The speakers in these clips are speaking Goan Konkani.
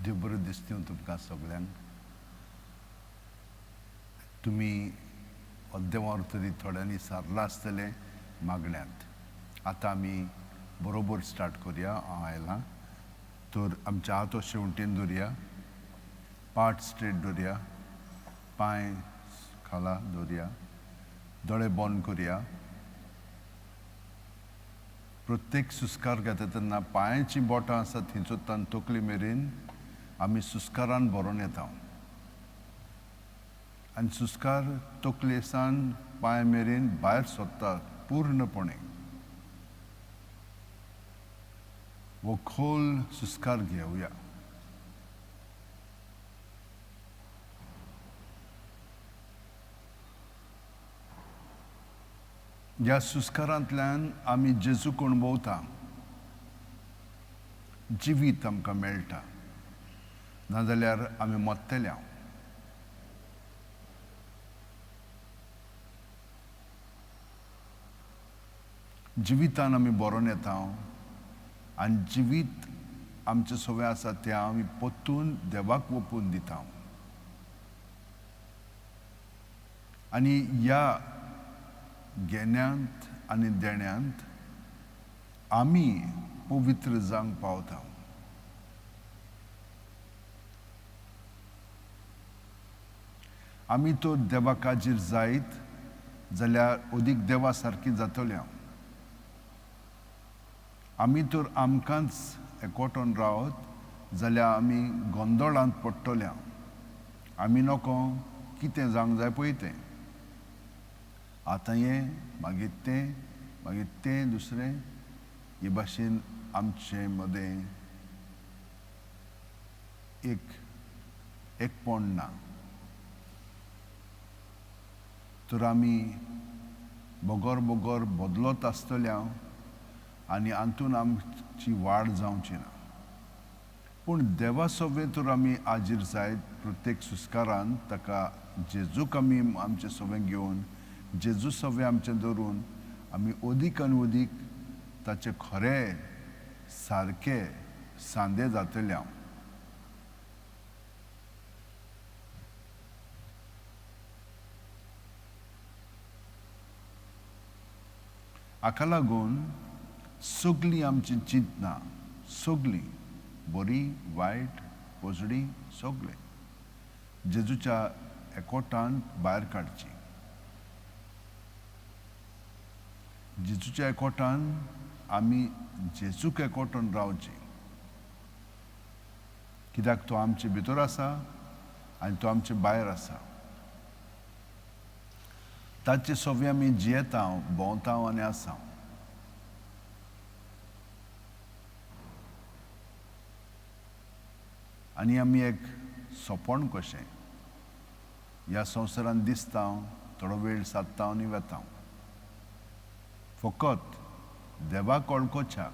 देव बरें दिसता तुमकां सगल्यांक. तुमी अद्देवार तरी थोड्यांनी सारलां आसतलें मागण्यांत. आतां आमी बरोबर स्टार्ट करुया. हांव आयलां तर आमच्या हात अशे उंटेन दवरया, पाट स्ट्रेट दवरया, पांय खाला दवरया, दोळे बंद करुया. प्रत्येक सुस्कार घेता तेन्ना पांयाचीं बोटां आसा थंयचो तकली मेरेन आमी सुस्कारान भरोन येता आनी सुस्कार तकले सावन पांय मेरेन भायर सोदता पूर्णपणे. हो खोल सुस्कार घेवया. ह्या सुस्कारांतल्यान आमी जेजूक अणभवता, जिवीत आमकां मेळटा, नाजाल्यार आमी मरतले. जिवितान आमी बरोवन येता आनी जिवीत आमचें सगळें आसा तें आमी परतून देवाक ओंपून दिता. आनी ह्या घेण्यांत आनी देण्यांत आमी पवित्र जावंक पावता. आमी तर देवा काजीर जायत जाल्यार अदीक देवा सारकी जातले. आमी तर आमकांच एकवटून रावत जाल्यार आमी गोंदळांत पडटले. आमी नको कितें जावंक जाय पळय तें, आतां हें मागीर तें, मागीर तें दुसरें, हे भाशेन आमचे मदें एक एकपण ना. तर आमी बगर बगर बदलत आसतले आनी हातून आमची वाड जावची ना. पूण देवा सवें तर आमी आजीर जायत प्रत्येक सुस्कारान ताका जेजूक आमी आमचे सवें घेवन, जेजू सवें आमचें धरून आमी अदीक आनी अदीक ताचे खरे सारके सांदे जातले. हांव हाका लागून सगळीं आमची चिंतनां, सगळीं बरी वायट पोजडी सगळें जेजूच्या एकवटान भायर काडची. जेजूच्या एकवटान आमी जेजूक एकवटून रावची, कित्याक तो आमचे भितर आसा आनी तो आमचे भायर आसा. ताचे सवे आमी जियेता, भोंवता आनी आसा. आनी आमी एक सोपण कशें ह्या संवसारांत दिसता, थोडो वेळ सादता आनी वेता. फकत देवाक वळखुच्याक,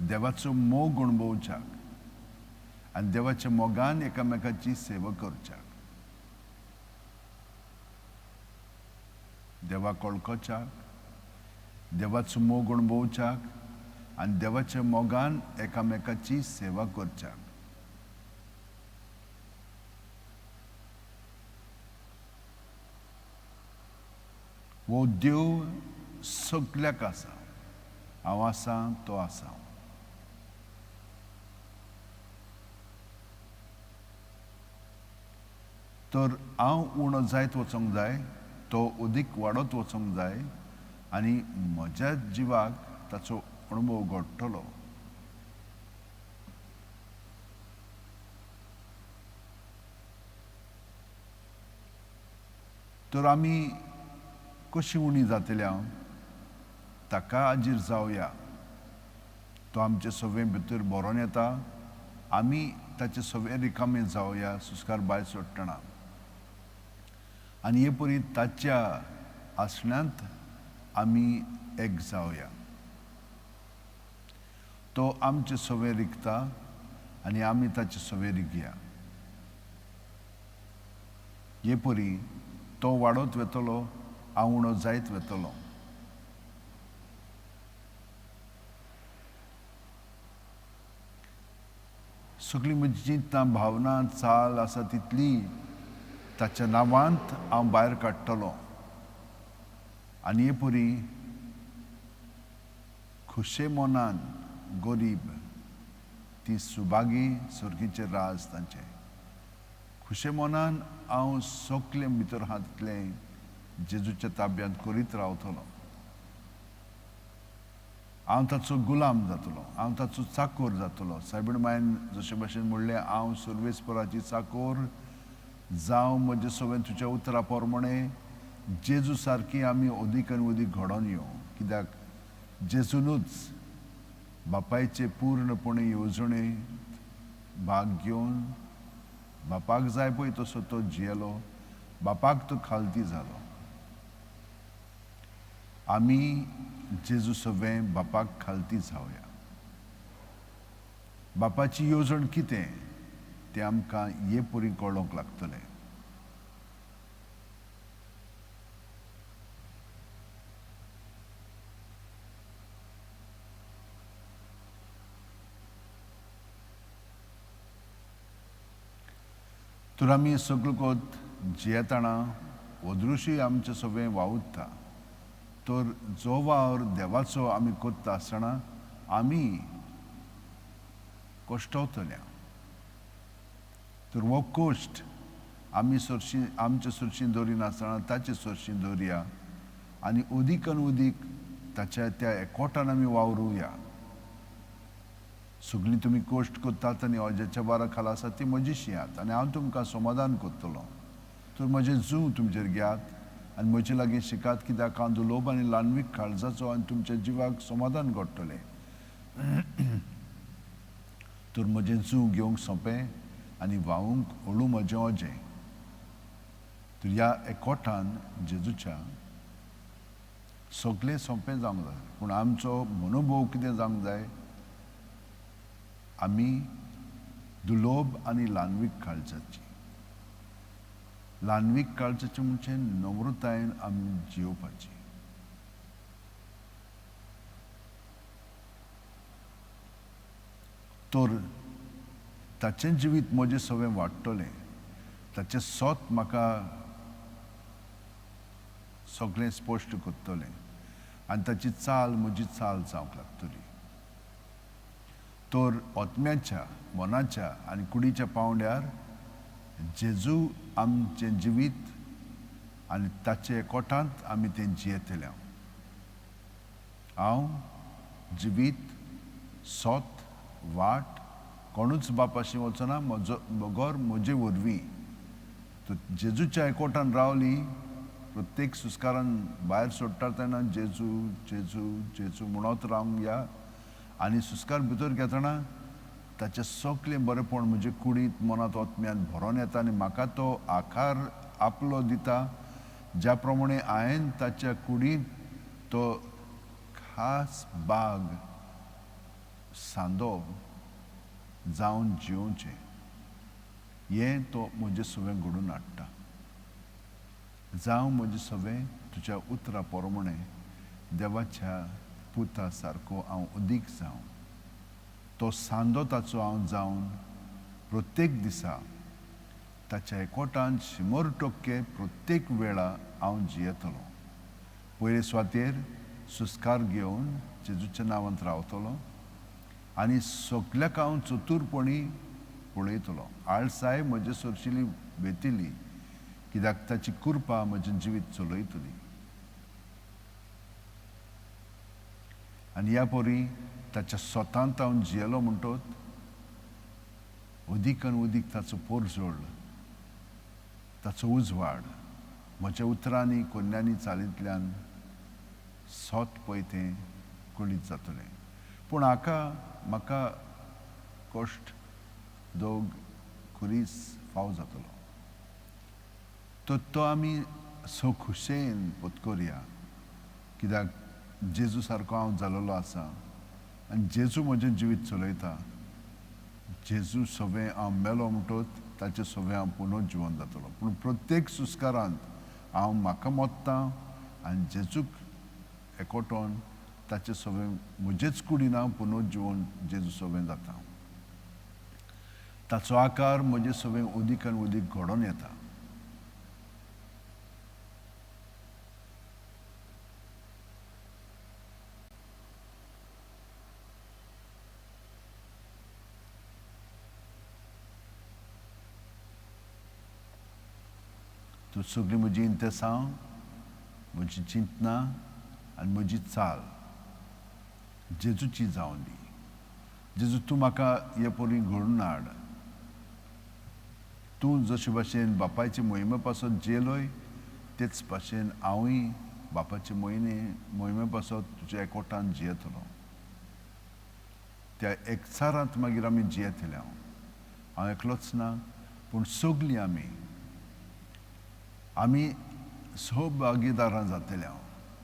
देवाचो मोग अणभवच्याक आनी देवाच्या मोगान एकामेकाची सेवा करच्याक. देवाक वळखुच्याक, देवाचो मोग अणभवच्याक आनी देवाच्या मोगान एकामेकाची सेवा करच्याक. हो देव सगल्याक आसा, हांव आसा तो आसा. तर हांव उणो जायत वचोंक जाय, तो अदीक वाडत वचोंक जाय आनी म्हज्या जिवाक ताचो अणभव घडटलो. तर आमी कशी उणी जातले? हांव ताका आजीर जावया, तो आमचे सवें भितर भरोन येता, आमी ताचे सवें रिकामे जावया सुस्कार भायर सोडटना. आनी हे परी ताच्या आसण्यांत आमी एक जावया. तो आमचे सवें रिगता आनी आमी ताचे सवें रिगया. हे परी तो वाडत वेतलो, हांव उणो जायत वेतलो. सगळीं म्हजी चिंतनां, भावना, चाल आसा तितली ताच्या नांवांत हांव भायर काडटलो. आनी हे परी खुशे मनान गरीब ती सुभागी सर्गीचें राज तांचें. खुशे मनान हांव सगळें भितर आहा तितलें जेजूच्या ताब्यांत करीत रावतलो. हांव ताचो गुलाम जातलो, हांव ताचो चाकोर जातलो. सायबीण मायन जशे भाशेन म्हणलें, हांव सर्वेस्पराची चाकोर जावं म्हजे सगळें तुज्या उतरा प्रमाणे. जेजू सारकी आमी अदीक आनी अदीक घडोवन येवं, कित्याक जेजूनूच बापायचे पूर्णपणे येवजणे भाग घेवन बापाक जाय पळय तसो तो जियेलो, बापाक तो खालती जालो. आमी जेजू सगळें बापाक खालती जावया. बापाची येवजण कितें तें आमकां हे परी कळोंक लागतलें. तर आमी सगळो कोत जियेतना अदृश्य आमचें सगळें वावुरता, तर जो वावर देवाचो आमी करता आसतना आमी कश्टवतल्या. तर हो कश्ट आमी सरशी आमचे सरशी दवरिनासतना ताचे सरशी दवरया आनी अदीक आनी अदीक ताच्या त्या एकवटान आमी वावरुया. सगळीं तुमी कश्ट करतात आनी अजाच्या बारा खाला आसा ती म्हजी शियात आनी हांव तुमकां समाधान करतलो. तर म्हजें जूं तुमचेर घेयात आनी म्हजे लागीं शिकात, कित्याक हांव दुलोब आनी ल्हानवीक काळजाचो आनी तुमच्या जिवाक समाधान घडटलें. तर म्हजें जूं घेवंक सोंपें आनी व्हांवूंक हळू म्हजें अजें. तर ह्या एकवटान जेजूच्या सगळें सोंपें जावंक जाय, पूण आमचो मनोभोव कितें जावंक जाय, आमी दुलोब आनी ल्हानवीक काळजाची. ल्हानवीक काळजाची म्हणजे नम्रतायेन आमी जियोवपाची. तर ताचें जिवीत म्हजें सगळें वाडटलें, ताचें सत म्हाका सगळें स्पश्ट करतलें आनी ताची चाल म्हजी चाल जावंक लागतली. तर आत्म्याच्या, मनाच्या आनी कुडीच्या पांवड्यार जेजू आमचें जिवीत आनी ताचे एकवटांत आमी तें जियेतले. हांव जिवीत, सत, वाट, कोणूच बापाशी वचना म्हजो बगर म्हजे वरवीं. तर जेजूच्या एकवटान रावली, प्रत्येक सुस्कारान भायर सोडटा तेन्ना जेजू जेजू जेजू म्हणत रावंक या आनी सुस्कार भितर घेतना ताचें सगळें बरेंपण म्हजे कुडींत, मनांत, आत्म्यांत भरोन येता आनी म्हाका तो आकार आपलो दिता, ज्या प्रमाणे हांवें ताच्या कुडींत तो खास बाग सांदो जावन जियोवचें हें तो म्हजें सगळें घडून हाडटा. जावं म्हजें सगळें तुज्या उतरा प्रमाणे देवाच्या पुता सारको हांव अदीक जावं, तो सांदो ताचो हांव जावन प्रत्येक दिसा ताच्या एकवटान 100% प्रत्येक वेळा हांव जियेतलो. पयले सुवातेर सुस्कार घेवन जेजूच्या नांवांत रावतलो आनी सगल्याक हांव चतुरपणी पळयतलो. आळसाय म्हजे सरशिली वेतली, कित्याक ताची कृपा म्हजें जिवीत चलयतली. आनी ह्या परी ताच्या स्वतांत हांव जियेलो म्हणटोच अदीक आनी अदीक ताचो पोरजोळ, ताचो उजवाड म्हज्या उतरांनी, कोन्यांनी, चालींतल्यान सत पळय तें कळीत जातलें. पूण हाका म्हाका कश्ट दोग खुरीस फाव जातलो. तर तो आमी सो खुशेन पत्करया, कित्याक जेजू सारको हांव जालोलो आसा आनी जेजू म्हजें जिवीत चलयता. जेजू सगळें हांव मेलो म्हणटोच ताचें सगळें हांव पुनः जिवन जातलो. पूण प्रत्येक सुस्कारांत हांव म्हाका मोत्तां आनी जेजूक एकवटोन ताचें सगळें म्हजेच कुडीन हांव पुनः जिवन जेजू सगळें जाता. ताचो आकार म्हजे सवें उदीक आनी उदीक घडोवन येता. तूं सगळी म्हजी इंतेसांव, म्हजी चिंतनां आनी म्हजी चाल जेजूची जावन दी. जेजू, तूं म्हाका हे परी घडून हाड. तूं जशे भाशेन बापायचे मोहिमे पासत जेलोय, तेच भाशेन हांवूय बापाचे मोहिमे पासत तुज्या एकवटान जियेतलो. त्या एकचारांत मागीर आमी जियेतले. हांव एकलोच ना, पूण सगलीं आमी आमी सहभागीदारां जातले. हांव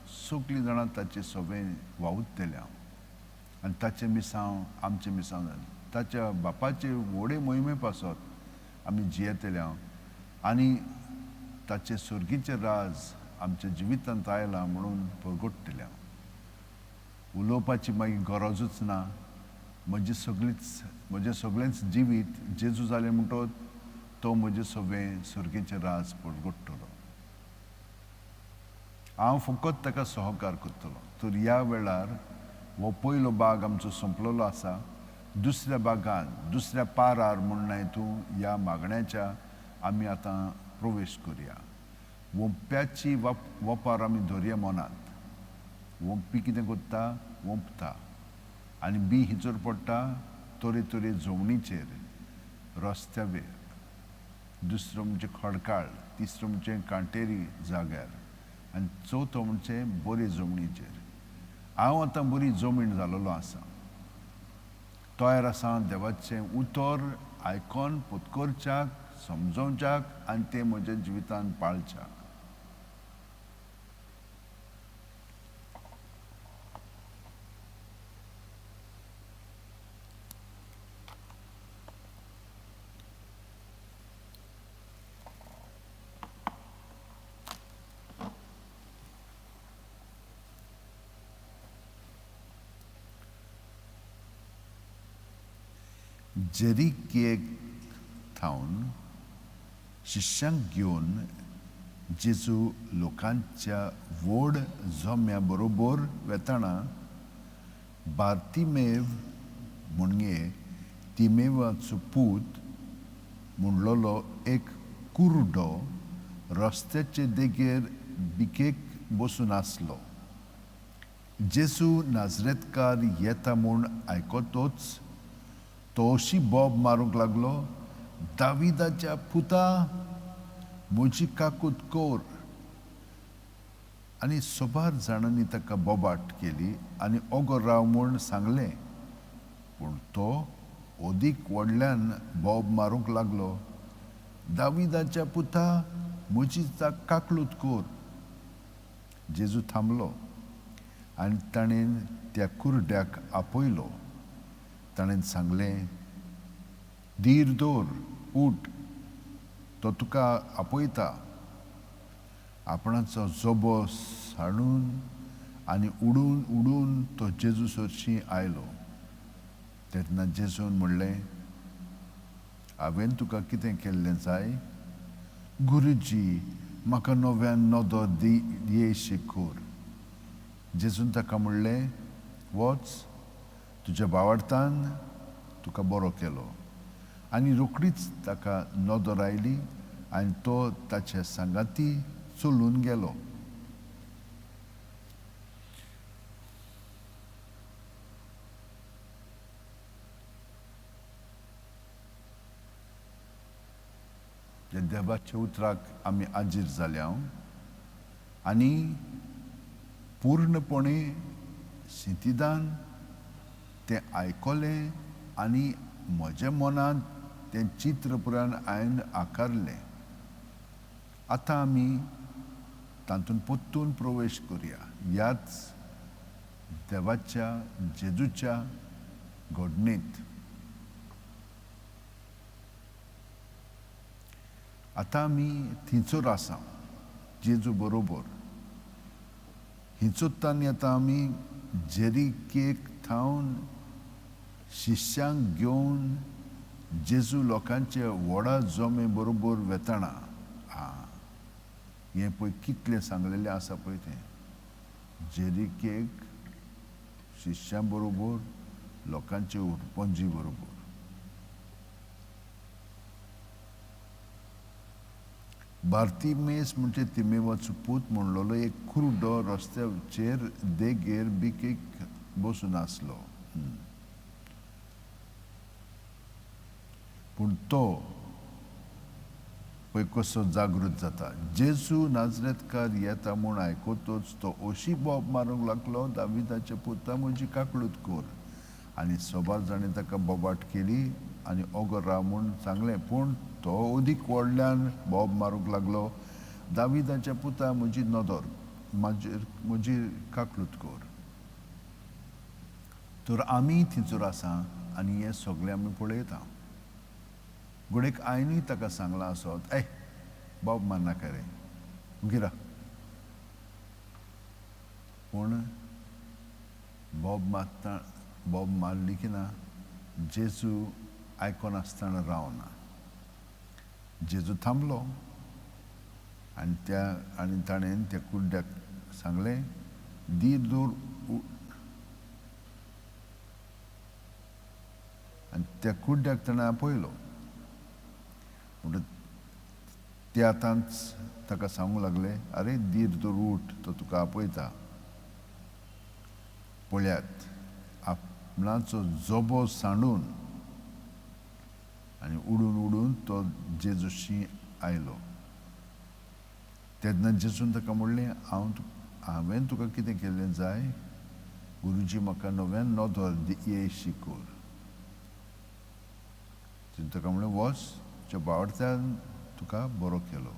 सगलीं जाणां ताचे सगळें वावुरतले हांव आनी ताचें मिसांव आमचें मिसांव जालें. ताच्या बापाचे व्हडे मोहिमे पासत आमी जियेतले हांव आनी ताचें सर्गीचें राज आमच्या जिवितांत आयलां म्हणून परगट्टले हांव. उलोवपाची मागीर गरजूच ना. म्हजें सगळेंच जिवीत जेजू जालें म्हणटच तो म्हजें सगळें सर्गीचें राज परगट्टलो. हांव फकत ताका सहकार करतलो. तर ह्या वेळार हो पयलो भाग आमचो सोंपलेलो आसा. दुसऱ्या भागान, दुसऱ्या पारार म्हणनाय तूं, ह्या मागण्याच्या आमी आतां प्रवेश करया. वोंप्याची वपार आमी धरया मनांत. वोंपी कितें करता? वोंपता आनी बी हिचोर पडटा तरेतरे जमनीचेर, रस्त्यावेर. दुसरो म्हणजे खडकाळ, तिसरो म्हणजे कांटेरी जाग्यार आनी चवथो म्हणजे बरे जमनीचेर. हांव आतां बरी जमीन जालेलो आसा. तयार आसा देवाचें उतर आयकोन पोतकोरच्याक, समजोवच्याक आनी तें म्हज्या जिवितान पाळच्याक. जेरिकेक थावन शिष्यांक घेवन जेजू लोकांच्या व्हड जम्या बरोबर वेताना बार्तिमेव म्हणजे तिमेवाचो पूत म्हणलेलो एक कुरडो रस्त्याचे देगेर भिकेक बसून आसलो. जेजू नाजरेतकार येता म्हूण आयकतोच तो अशी बोब मारूंक लागलो, दाविदाच्या पुता म्हजी काकूत कर. आनी सोबार जाणांनी ताका बोबाट केली आनी ओगो राव म्हूण सांगलें, पूण तो अदीक व्हडल्यान बोब मारूंक लागलो, दाविदाच्या पुता म्हजी काकलूत कर. जेजू थांबलो आनी ताणें त्या कुरड्याक आपयलो. ताणें सांगलें, धीर दवर, उठ, तो तुका आपयता. आपणाचो जोबो हाडून आनी उडून उडून तो जेजू सरशीं आयलो. तेन्ना जेजून म्हणलें, हांवें तुका कितें केल्लें जाय? गुरुजी, म्हाका नव्यान नदर दी येशी कर. जेजून ताका म्हणलें, वच, तुज्या बावडतान तुका बरो केलो. आनी रोखडीच ताका नदर आयली आनी तो ताच्या सांगाती चलून गेलो. ह्या देवाच्या उतराक आमी आजीर जाल्या आनी पूर्णपणे शिंतिदान तें आयकलें आनी म्हज्या मनांत तें चित्र पुरान हांवें आकारलें. आतां आमी तातूंत परतून प्रवेश करया ह्याच देवाच्या जेजूच्या घडणेंत. आतां आमी थंयसर आसा जेजू बरोबर. हिंचोत्तान आतां आमी जेरिकेक थावन शिष्यांक घेवन जेजू लोकांचे व्हडा जमे बरोबर वेताना, आं हें पळय कितलें सांगलेलें आसा पळय तें, जेरीकेक शिश्यां बरोबर लोकांचे उरपंजी बरोबर. बार्तिमेस म्हणजे तिमेवाचो पूत म्हणलेलो एक कुरडो रस्त्याचेर देगेर बिकेक बसून आसलो. पूण तो पळय कसो जागृत जाता. जेजू नाजरेतकार येता म्हूण आयकतच तो अशी बोब मारूंक लागलो, दाविदाच्या पुता म्हजी काकळूत कर. आनी सोबार जाणें ताका बोबाट केली आनी ओगो राव म्हूण सांगलें, पूण तो अदीक व्हडल्यान बोब मारूंक लागलो, दाविदाच्या पुता म्हजी नदर म्हाजेर म्हजी काकळूत कर. तर आमी थंयसर आसा आनी हें सगळें आमी पळयता. घडयेक आईनूय ताका सांगलां आसत, ए बोब मारनाका रे, उगी राव. पूण बोब मारता बोब मारली की ना, जेजू आयकनासतना रावना. जेजू थांबलो आनी त्या आनी ताणें त्या कुड्ड्याक सांगलें, धीर दवर. आनी त्या कुड्ड्याक ताणें आपयलो. म्हणटच ते आतांच ताका सांगूंक लागले, आरे धीर दवर, उठ, तो तुका आपयता. पळयात, आपणाचो जबो सांडून आनी उडून उडून तो जेजूशी आयलो. तेन्ना जेजून ताका म्हणलें, हांवें तुका कितें केल्लें जाय? गुरुजी म्हाका नव्यान नदर येशी कर. तितून ताका म्हणलें, वच, तुज्या बावडत्यान तुका बरो केलो.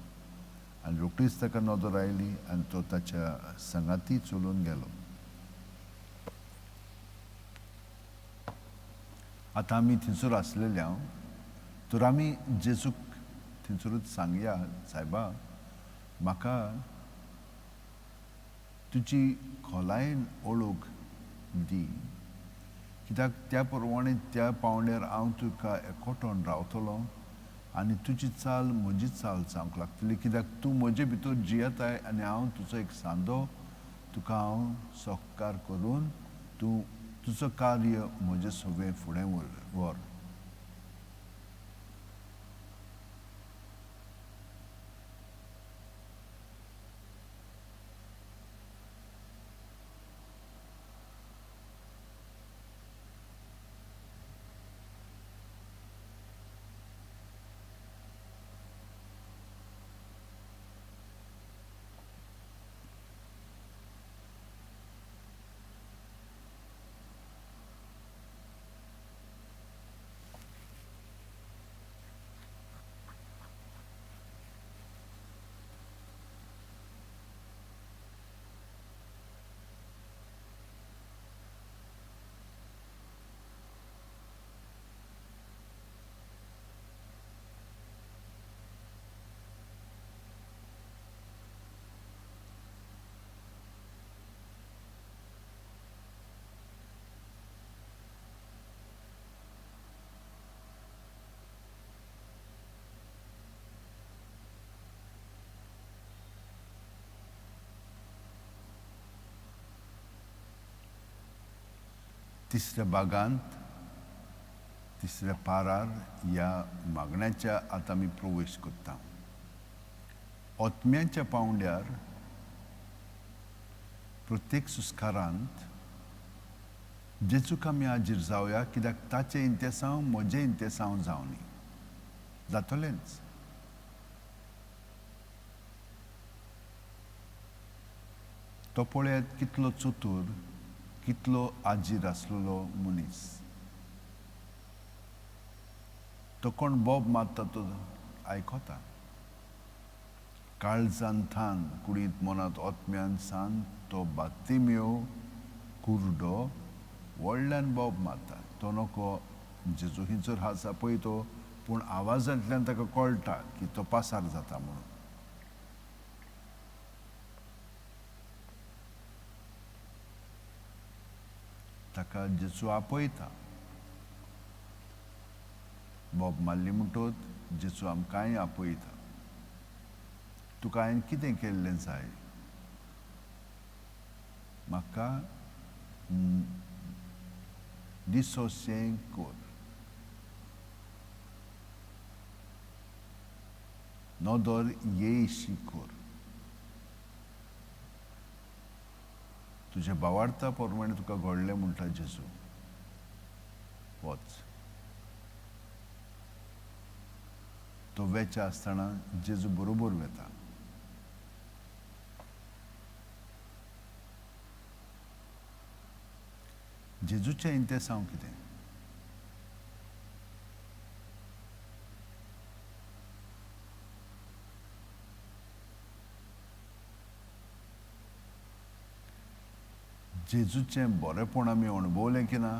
आनी रोखडीच ताका नदर आयली आनी तो ताच्या सांगाती चलून गेलो. आतां आमी थंयसर आसलेले हांव, तर आमी जेजूक थंयसरूच सांगया, सायबा म्हाका तुजी खोलायेन ओळख दी, कित्याक त्या प्रमाणे त्या पावंड्यार हांव तुका एकवटोन रावतलो आनी तुजी चाल म्हजी चाल जावंक लागतली, कित्याक तूं म्हजे भितर जियेताय आनी हांव तुजो एक सांदो, तुका हांव सहकार करून तूं तुजो कार्य म्हजे सगळें फुडें व्हर. तिसऱ्या भागांत, तिसऱ्या पारार ह्या मागण्याच्या आतां आमी प्रवेश करता. आत्म्याच्या पावंड्यार प्रत्येक सुस्कारांत जेजूक आमी हाजीर जावया, कित्याक ताचें इंतेसांव म्हजें इंतेसांव जावनी जातलेंच. तो पळयात कितलो चतूर, कितलो आजीर आसलेलो मनीस. तो कोण बोब मारता तो आयकता. काळजान थान, कुडींत मनांत आत्म्यान सान तो बातिम्यो कुरडो व्हडल्यान बोब मारता. तो नको जेजू हिंचर आसा पळय तो, पूण आवाजांतल्यान ताका कळटा की तो पासार जाता म्हणून. ताका जेजू आपयता. बोब मारली म्हणटोच जेजू आमकांय आपयता. तुका हांवें कितें केल्लें जाय? म्हाका दिसोशें कर. नदर येयशी कर. तुज्या भावार्था प्रमाणे तुका घडलें म्हणटा जेजू. वच. तो वेचा आसतना जेजू बरोबर वेता. जेजूचें इंतेसांव कितें? जेजूचें बरेंपण आमी अणभवलें की ना,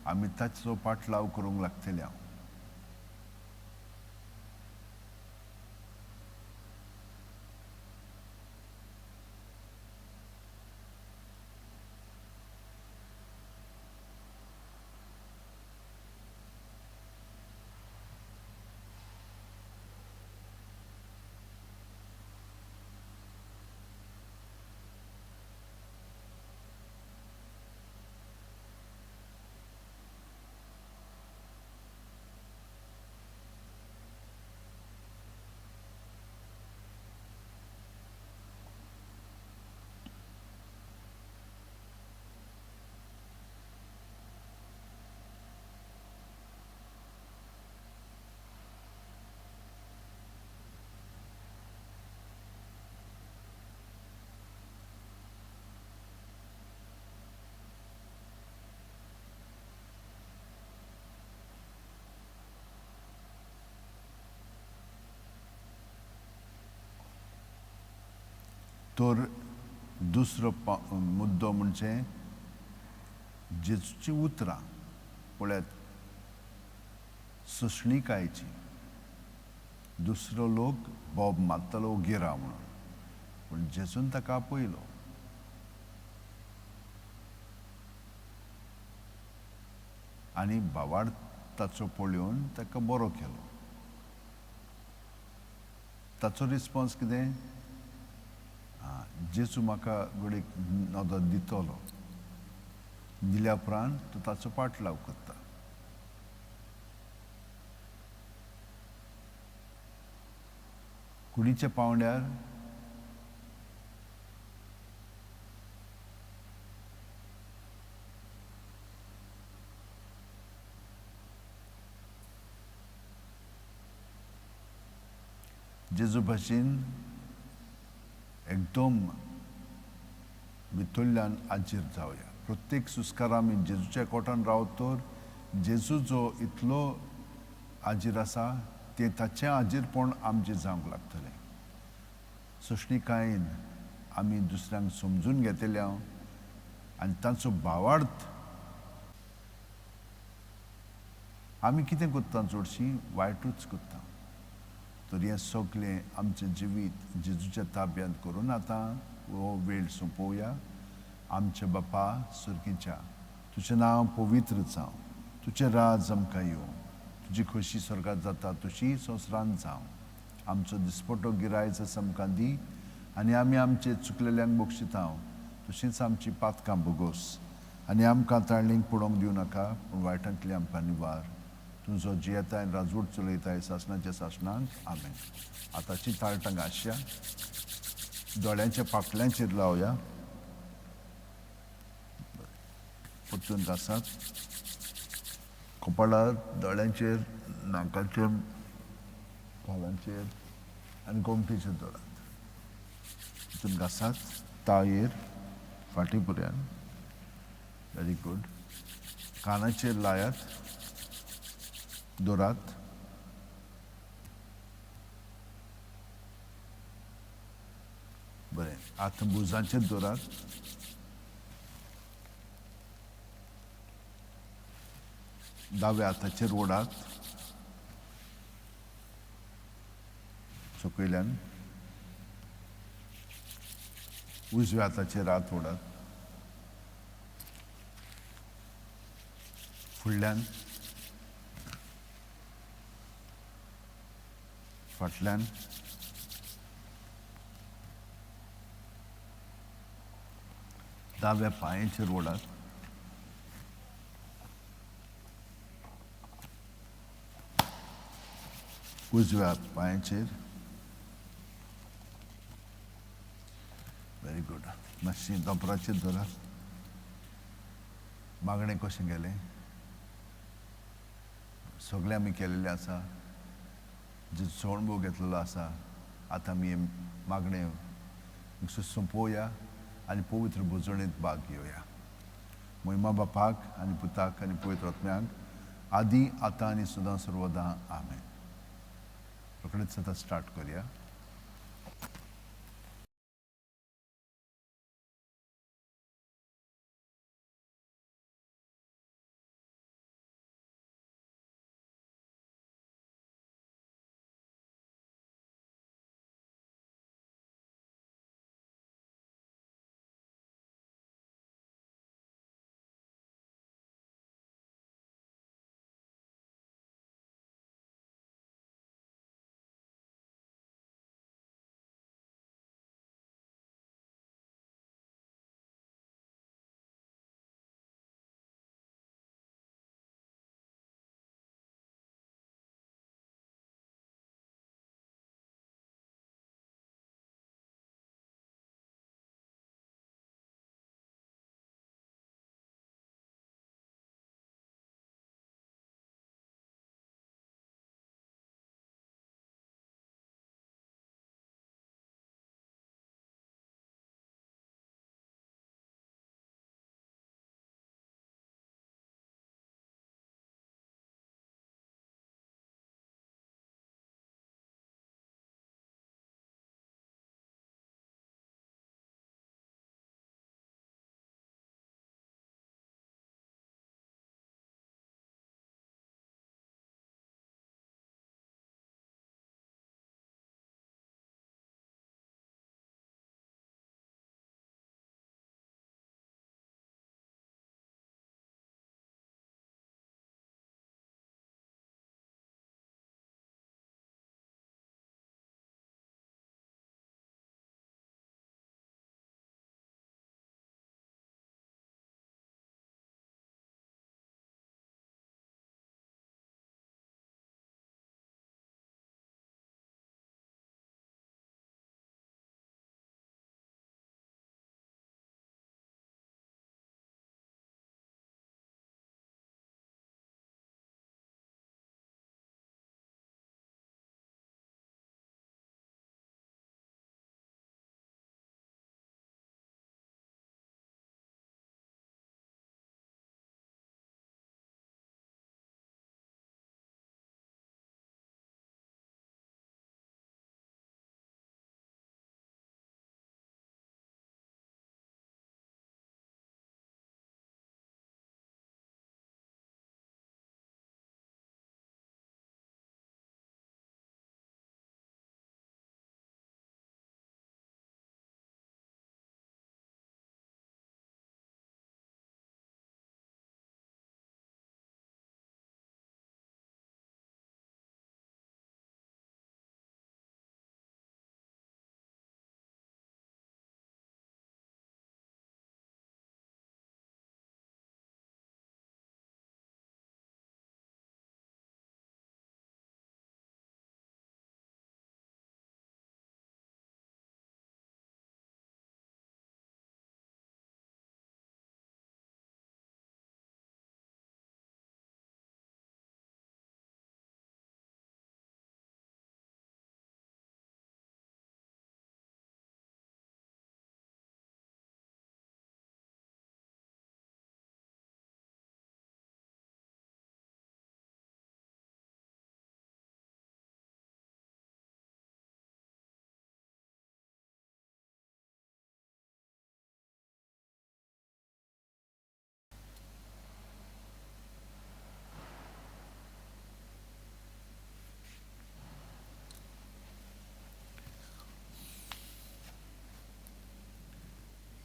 आमी ताचो पाटलाव करूंक लागतले. हांव तर दुसरो मुद्दो म्हणजे जेजूची उतरां पळयात, सोंसणीकायेची. दुसरो लोक बोब मारतालो ओगी राव म्हणून, पूण जेजून ताका आपयलो. आनी भावार्थ ताचो पळोवन ताका बरो केलो. ताचो रिस्पोन्स कितें? जेजू म्हाका घडयेक नदर दितलो. दिल्या उपरांत तो ताचो पाटलाव करता. कुडीच्या पांवड्यार जेजू भाशेन एकदम भितरल्यान आजीर जावया. प्रत्येक सुस्कार आमी जेजूच्या कोटान रावत तर जेजू जो इतलो आजीर आसा तें ताचें आजीरपण आमचें जावंक लागतलें. सोंसणीकायेन आमी दुसऱ्यांक समजून घेतले आनी तांचो भावार्थ आमी कितें करता? चडशीं वायटूच करता. तर हें सगळें आमचें जिवीत जेजूच्या ताब्यांत करून आतां हो वेळ सोंपोवया. आमच्या बापा सर्गीच्या, तुजें नांव पवित्र जावं, तुजें राज आमकां येवं, तुजी खोशी स्वर्गात जाता तशी संवसारांत जावं. आमचो दिसपटो गिरायच आमकां दी आनी आमी आमचे चुकलेल्यांक बक्षिता तशींच आमची पातकां भोगोस आनी आमकां ताळणीक पडोवंक दिवं नाका, पूण वायटांतली आमकां निवार. तुजो जियेताय, राजवट चलयताय सासणाच्या सासणाक. आमेन. आतांची ताळटां घांसया, दोळ्यांच्या पाकल्यांचेर लावया, परतून घासात, कपाळार, दोळ्यांचेर, नाकाचेर, गालांचेर आनी गोमटेचेर दवरात. तितून घासात, ताळयेर, फाटी पर्यंत. Very good. कानाचेर लायात, दवरात. बरें, आतां भुजांचेर दवरात. दाव्या हाताचेर ओडात सकयल्यान, उजव्या हाताचेर हात ओडात फुडल्यान. फाटल्यान दाव्या पांयाचेर ओडात. उजव्या पांयाचेर. Very good. मातशी दोपराचेर धरात. मागणें कशें गेलें? सगळें आमी केलेलें आसा. जे सणभोव घेतलेलो आसा, आतां आमी हें मागणें सोंपोवया आनी पवित्र भुजणेंत भाग घेवया. महिमा बापाक आनी पुताक आनी पवित्र आत्म्याक, आदी आतां आनी सदां सर्वदां. आमेन. रोखडेच आतां स्टार्ट करया.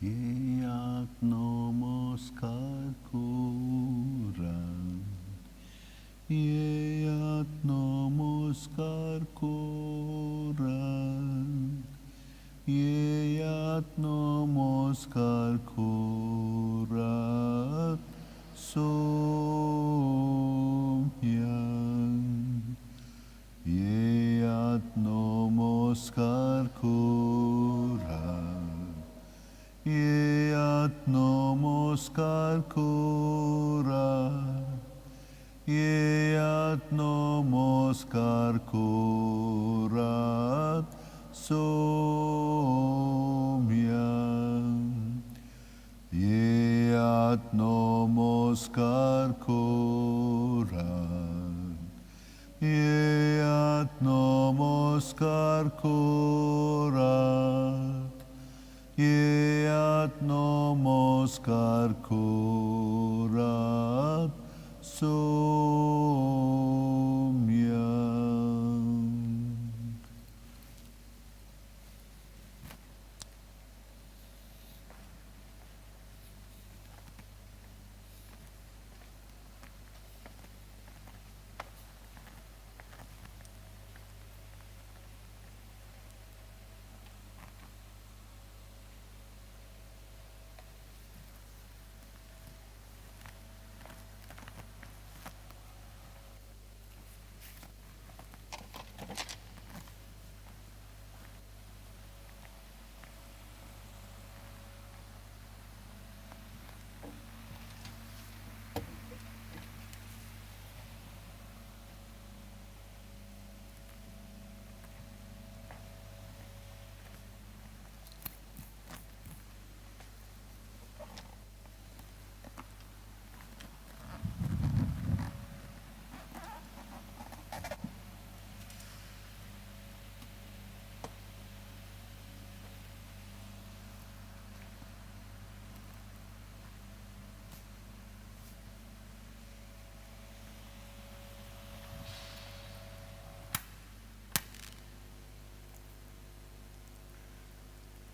येयात नमस्कार करात, येयात नमस्कार करात. korat सोम्यान. येयात नमस्कार कोरात, येयात नमस्कार कोरात, येयात नमस्कार कोरात सोम्यान. येयात नमस्कार कोरात, येयात नमस्कार कोरात, येयात नमस्कार कोरात सोम्यान.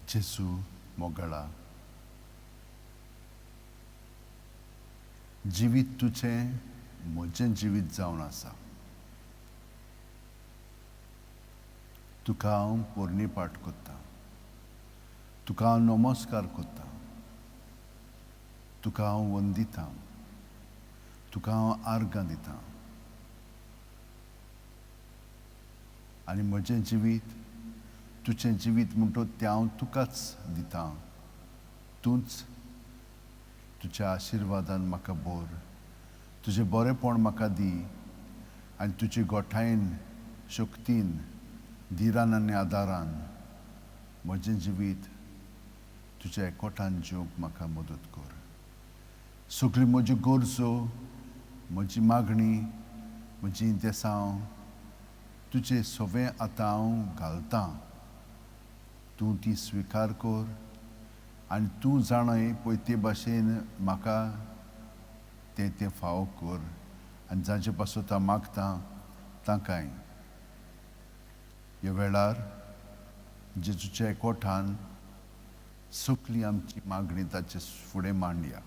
जेजू मोगळा, जिवीत तुजें म्हजें जिवीत जावन आसा. तुका हांव पोरणीपाठ कोत्ता, तुका हांव नमस्कार कोत्ता, तुका हांव वंदिता, तुका हांव आर्गां दिता आनी म्हजें जिवीत तुजें जिवीत म्हणटो तें हांव तुकाच दिता. तूंच तुज्या आशिर्वादान म्हाका बोर, तुजें बरेंपण म्हाका दी आनी तुजे गोठायेन, शक्तीन, धिरान आनी आदारान म्हजें जिवीत तुज्या एकवटान जिवंक म्हाका मदत कर. सगळी म्हजी गरजो, म्हजी मागणी, म्हजी इंतेसांव तुजे सवें आतां हांव घालतां. तूं ती स्विकार कर आनी तूं जाणय पळय ते भाशेन म्हाका तें तें फावो कर आनी जांचे पासत हांव मागतां तांकांय. ह्या वेळार जेजूच्या एकवटान सगळी आमची मागणी ताचे फुडें मांडया.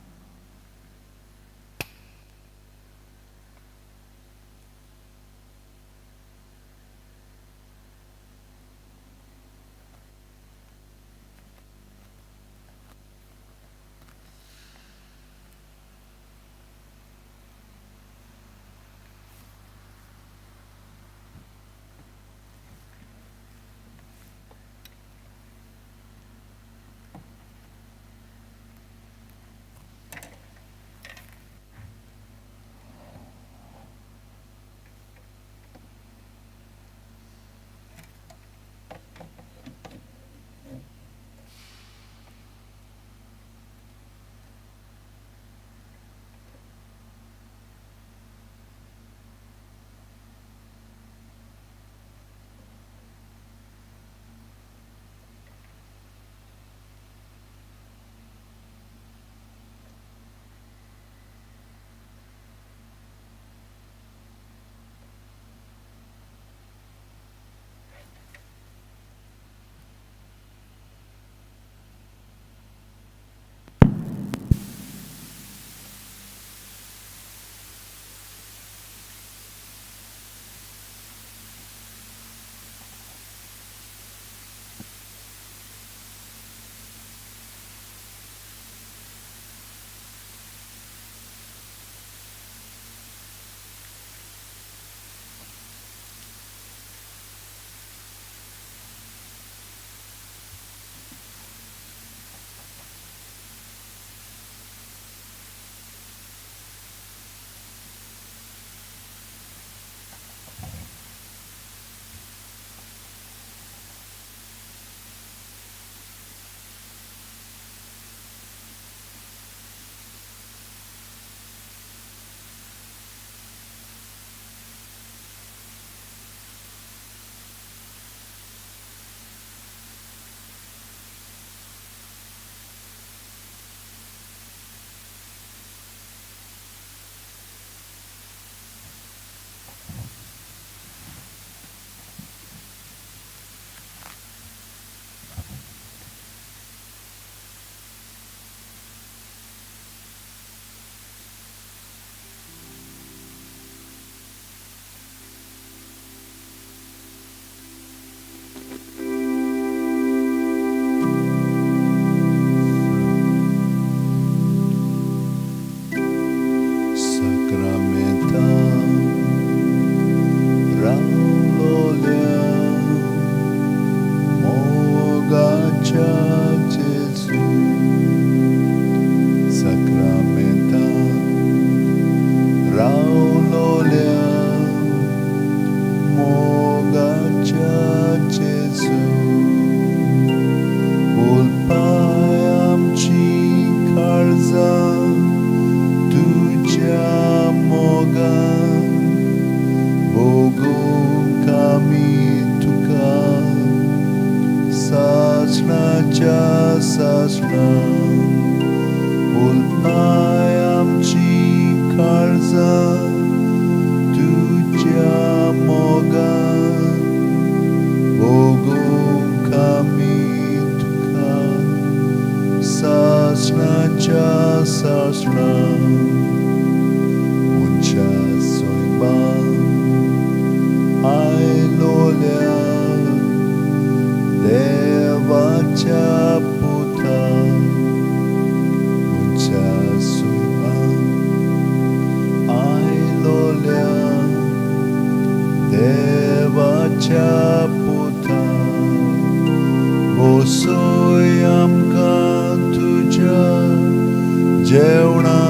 जेवणा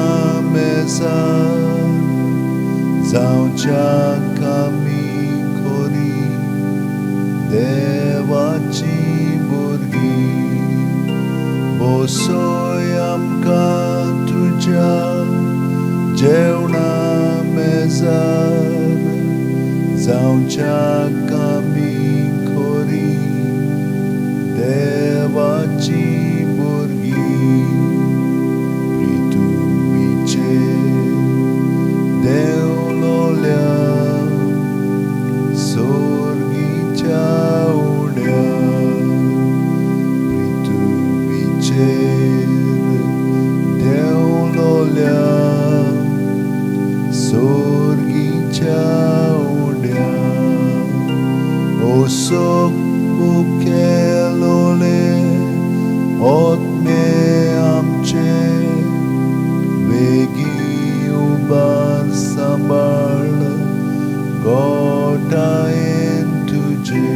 मेजार जावच्याक आमी खोरी देवाची भुरगीं. बसय आमकां तुज्या जेवणा मेजार जावच्याक आमी खोरी देवाची भुरगीं. प्रितुमीचेर देंवलोल्या सोर्गीच्या उड्या, प्रितुमीचेर देंवलोल्या सोर्गीच्या उड्या, ओसोक उखेलोले आत्मे आमचे वेगीं उबार सांबाळ गोटायेन तुजे.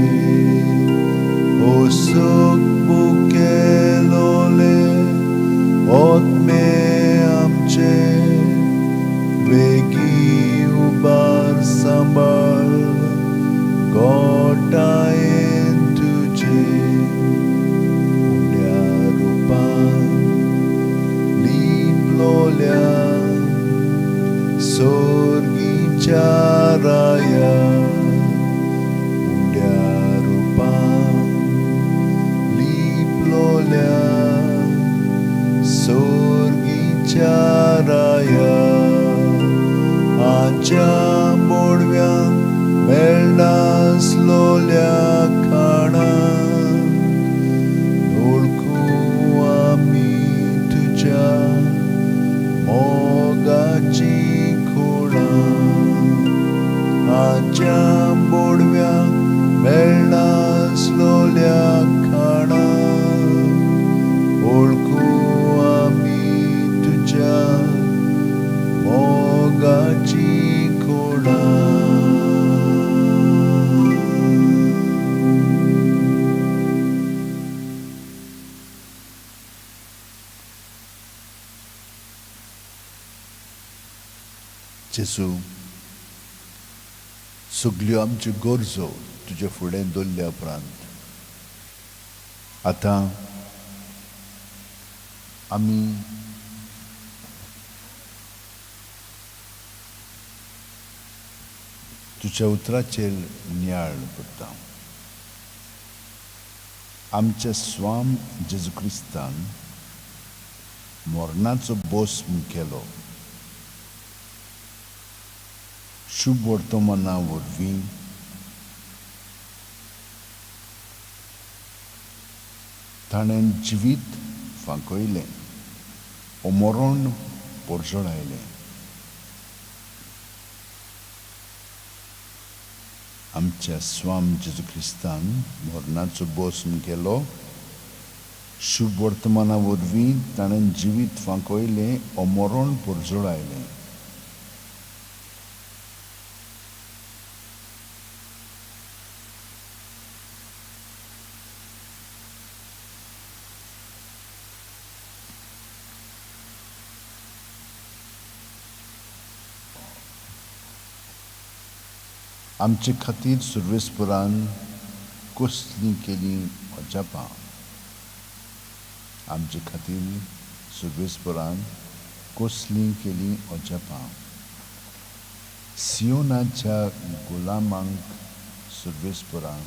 ओसोक बुकेलोले आत्मे आमचे वेगीं उबार सांबाळ गोटायेन तुजे. उण्या रुपान लिपलोल्या सोर्गीच्या राया, उण्या रुपान लिपलोल्या सोर्गीच्या राया, आमच्या मोडव्यांक मेळनासलोल्या खाणाक वळखूं आमी तुज्या मोगाची खुणां. आमच्या बोडव्यांक मेळनासलोल्या खाणाक वळखूं आमी तुज्या मोगाची खुणां. जेजू, सगल्यो आमच्यो गरजो तुजे फुडें दवरल्या उपरांत आतां आमी तुज्या उतराचेर नियाळ करता. आमच्या स्वाम जेजू क्रिस्तान मरणाचो भस्म केलो, शुभ वर्तमाना वरवीं ताणें जिवीत फांकयलें ओ मरण पोरजळायलें. आमच्या स्वाम जेजू क्रिस्तान मरणाचो भस्म केलो, शुभ वर्तमाना वरवीं ताणें जिवीत फांकयलें ओ मरण पोरजळायलें. आमचे खातीर सुर्वेसपुरान कसलीं केलीं अजापां, आमचे खातीर सुर्वेसपुरान कसलीं केलीं अजापां. सियोनाच्या गुलामांक सुर्वेसपुरान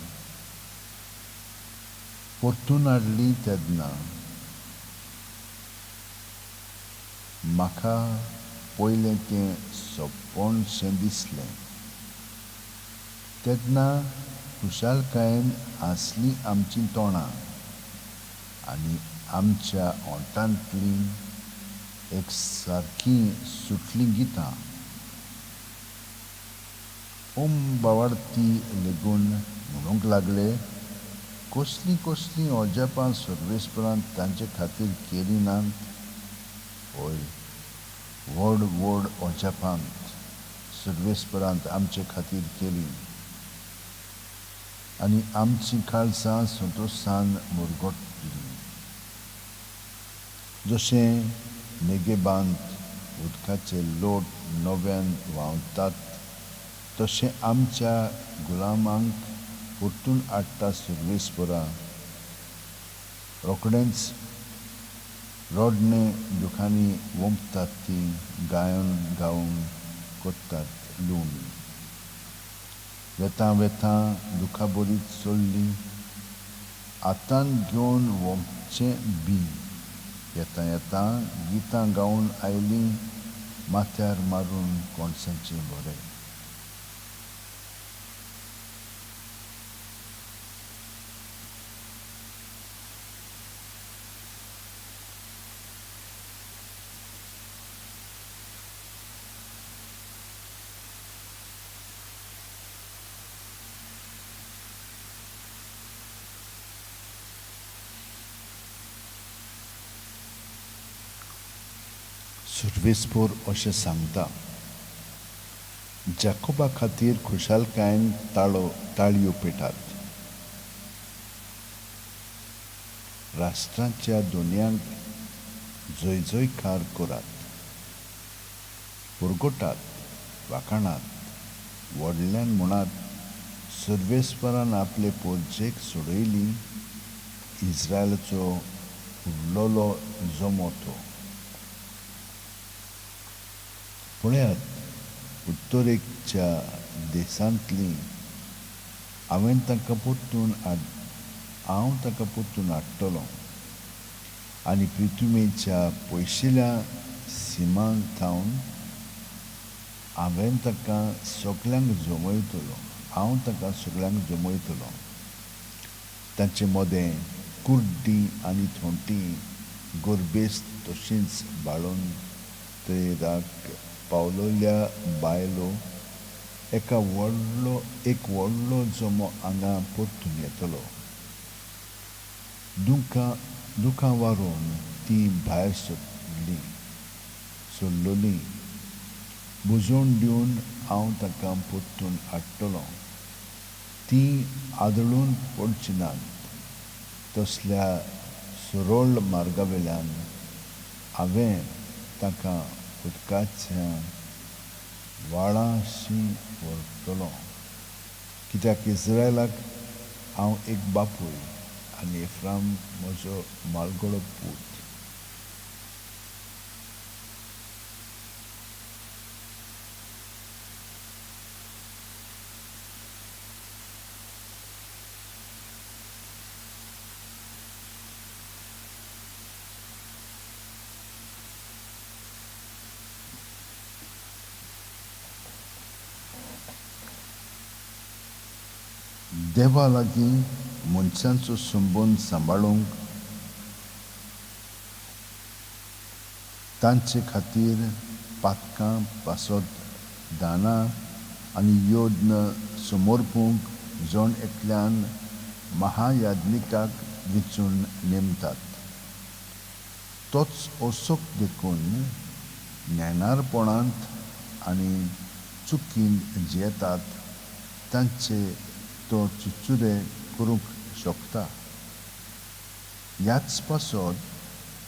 परतून हाडली तेन्ना म्हाका पयलें तें सपनशें दिसलें. तेन्ना खुशालकायेन हांसलीं आमचीं तोंडां आनी आमच्या ओंठांतलीं एक सारकीं सुटलीं गितां. ओम बावार्थी लेगून म्हणूंक लागले, कसलीं कसलीं अजापां सर्वेस्परान तांचे खातीर केलीं नात. हय, व्हड व्हड अजापां सर्वेस्परांत आमचे खातीर केलीं आनी आमचीं काळजां संतोशान मुरगटलीं. जशें नेगेबांत उदकाचे लोट नव्यान व्हांवतात तशें आमच्या गुलामांक परतून हाडटा सर्वेस्परा. रोखडेंच रडणें दुखांनी वोंपतात तीं गायन गावन करतात लुवणी. वेतां वेतां दुखाभरीत चल्लीं हातांत घेवन वोंपचें बीं. येतां येतां गितां गावन आयलीं माथ्यार मारून कणसांचें भोरे. सर्वेस्पोर अशें सांगता, जाकोबा खातीर खुशालकायेन ताळयो पेटात. राष्ट्रांच्या दोनयांक जयजयकार करात, परगटात, वाखाणात, व्हडल्यान म्हणात, सर्वेस्परान आपले पोरजेक सोडयली, इस्रायलाचो उरलेलो जमो तो. पळयात, उत्तरेच्या देशांतली हांवें तांकां परतून हांव तांकां परतून हाडटलो आनी पृथ्वीच्या पयशिल्या सिमां थावन हांवें तांकां सगल्यांक जमयतलो, हांव तांकां सगल्यांक जमयतलो. तांचे मदें कुड्डीं आनी थोंटी गोरबेस्त तशींच बाळून तेराक पावलोल्या बायलो एक व्हडलो जमो हांगा परतून येतलो. दुखां वारोवन तीं भायर सरलोलीं. बुजोवन दिवन हांव तांकां परतून हाडटलो. तीं आदळून पडचीं नात. तसल्या सरळ मार्गावेल्यान हांवें तांकां उदकाच्या व्हाळाशी व्हरतलो. कित्याक इस्रायलाक हांव एक बापूय आनी एफ्राम म्हजो म्हालगडो पूत. देवा लागीं मनशांचो संबंद सांबाळूंक तांचे खातीर पातकां पासत दानां आनी यज्ञ समर्पूंक जण एकल्यान महायाज्ञिकाक विंचून नेमतात. तोच असोक देखून नेणारपणांत आनी चुकीन जियेतात तांचे तो चुचुरे करूंक शकता. ह्याच पासत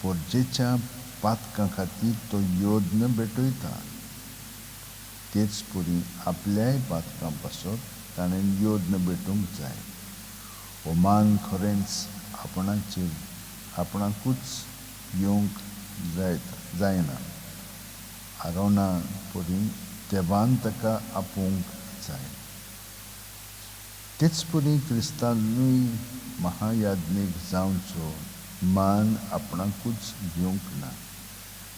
पोरजेच्या पातकां खातीर तो यज्ञ भेटयता. तेच परी आपल्याय पातकां पासत ताणें यज्ञ भेटूंक जाय. हो मान खरेंच आपणाकूच येवंक जायना. आरोना परी देवान ताका आपोवंक जाय. तेच परी क्रिस्तानूय महायाज्ञीक जावचो मान आपणाकूच घेवंक ना,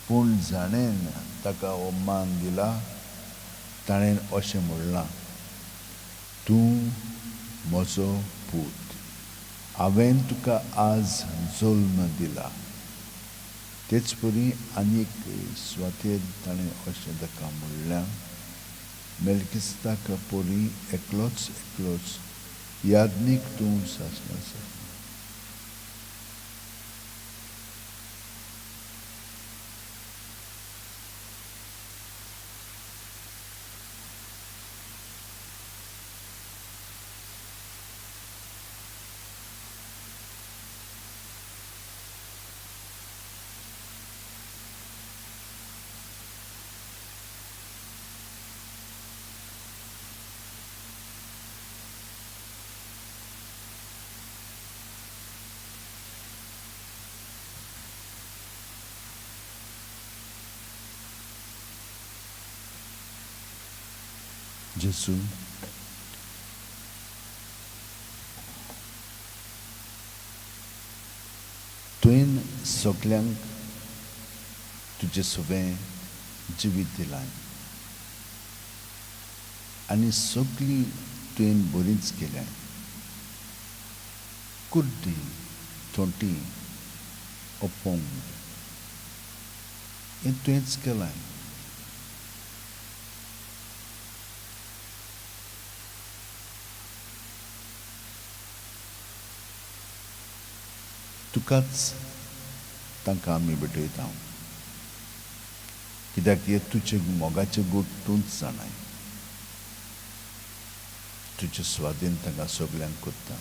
पूण जाणें ताका हो मान दिला ताणें अशें म्हणलां, तूं म्हजो पूत, हांवें तुका आज जल्म दिला. तेच परी आनीक सुवातेर ताणें अशें ताका म्हणलां, मेल्किस्ताका परी एकलोच एकलोच याज्ञीक तूं सासणाचो. जेजू, तुवें सगल्यांक तुजें सवें जिवीत दिलां आनी सगळीं तुवें बरींच केल्यां. कुड्डी, थोंटी, अपंग हें तुवेंच केलां. तुकाच तांकां आमी भेटयता, कित्याक हे तुजे मोगाचे गूट तूंच जाणाय. तुजे स्वाधीन तांकां सगल्यांक करता.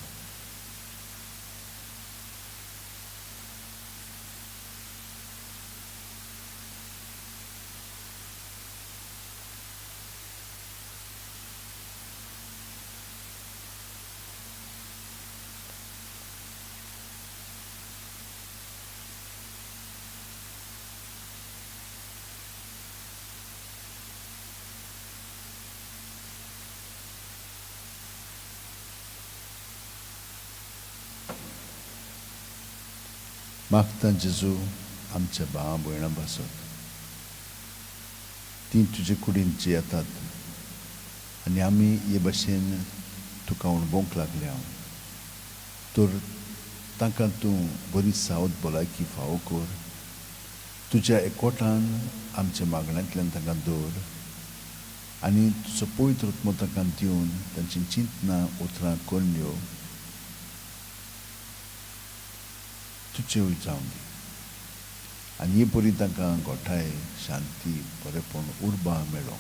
मागता जेजू आमच्या भावा भयणां पासत, तीं तुजे कुडींत जियेतात आनी आमी हे भशेन तुका अणभवंक लागल्या, तर तांकां तूं बरी सावध भलायकी फावो कर. तुज्या एकवटान आमच्या मागण्यांतल्यान तांकां दवर आनी तुजो पवित्र आत्मो तांकां दिवन तांची चिंतनां उतरां करण्यो तुज्यो जावं दी आनी हे परी तांकां गोठाय, शांती, बरेपण, उर्बा मेळो.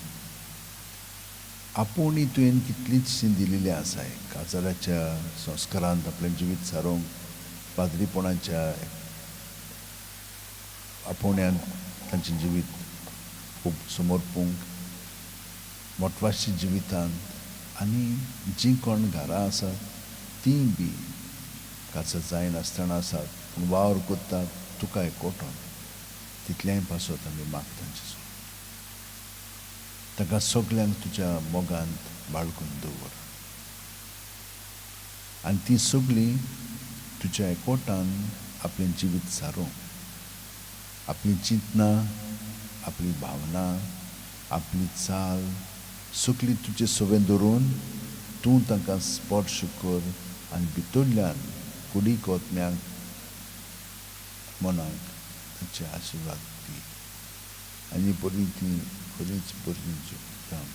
आपूण तुवें कितलींच दिलेलीं आसाय काजाराच्या संस्कारांत आपलें जिवीत सारोवंक, पाद्रीपणाच्या आपोवण्यान तांचें जिवीत खूब समर्पूंक, मोटवाशी जिवितांत आनी जीं कोण घरां आसात तीं बी काजार जायनासतना आसात पूण वावर करतात तुका एकवटोन, तितलेंय पासत आमी मागता जेजू. तांकां सगल्यांक तुज्या मोगांत बाळगून दवर आनी तीं सगळीं तुज्या एकवटान आपलें जिवीत सारूं, आपलीं चिंतनां, आपली भावना, आपली चाल सगळी तुजे सवें धरून तूं तांकां स्पर्श कर आनी भितरल्यान कुडीक, आत्म्याक, मनाक तांचे आशिर्वाद दी आनी बरीं तीं खरींच बरीं जावं.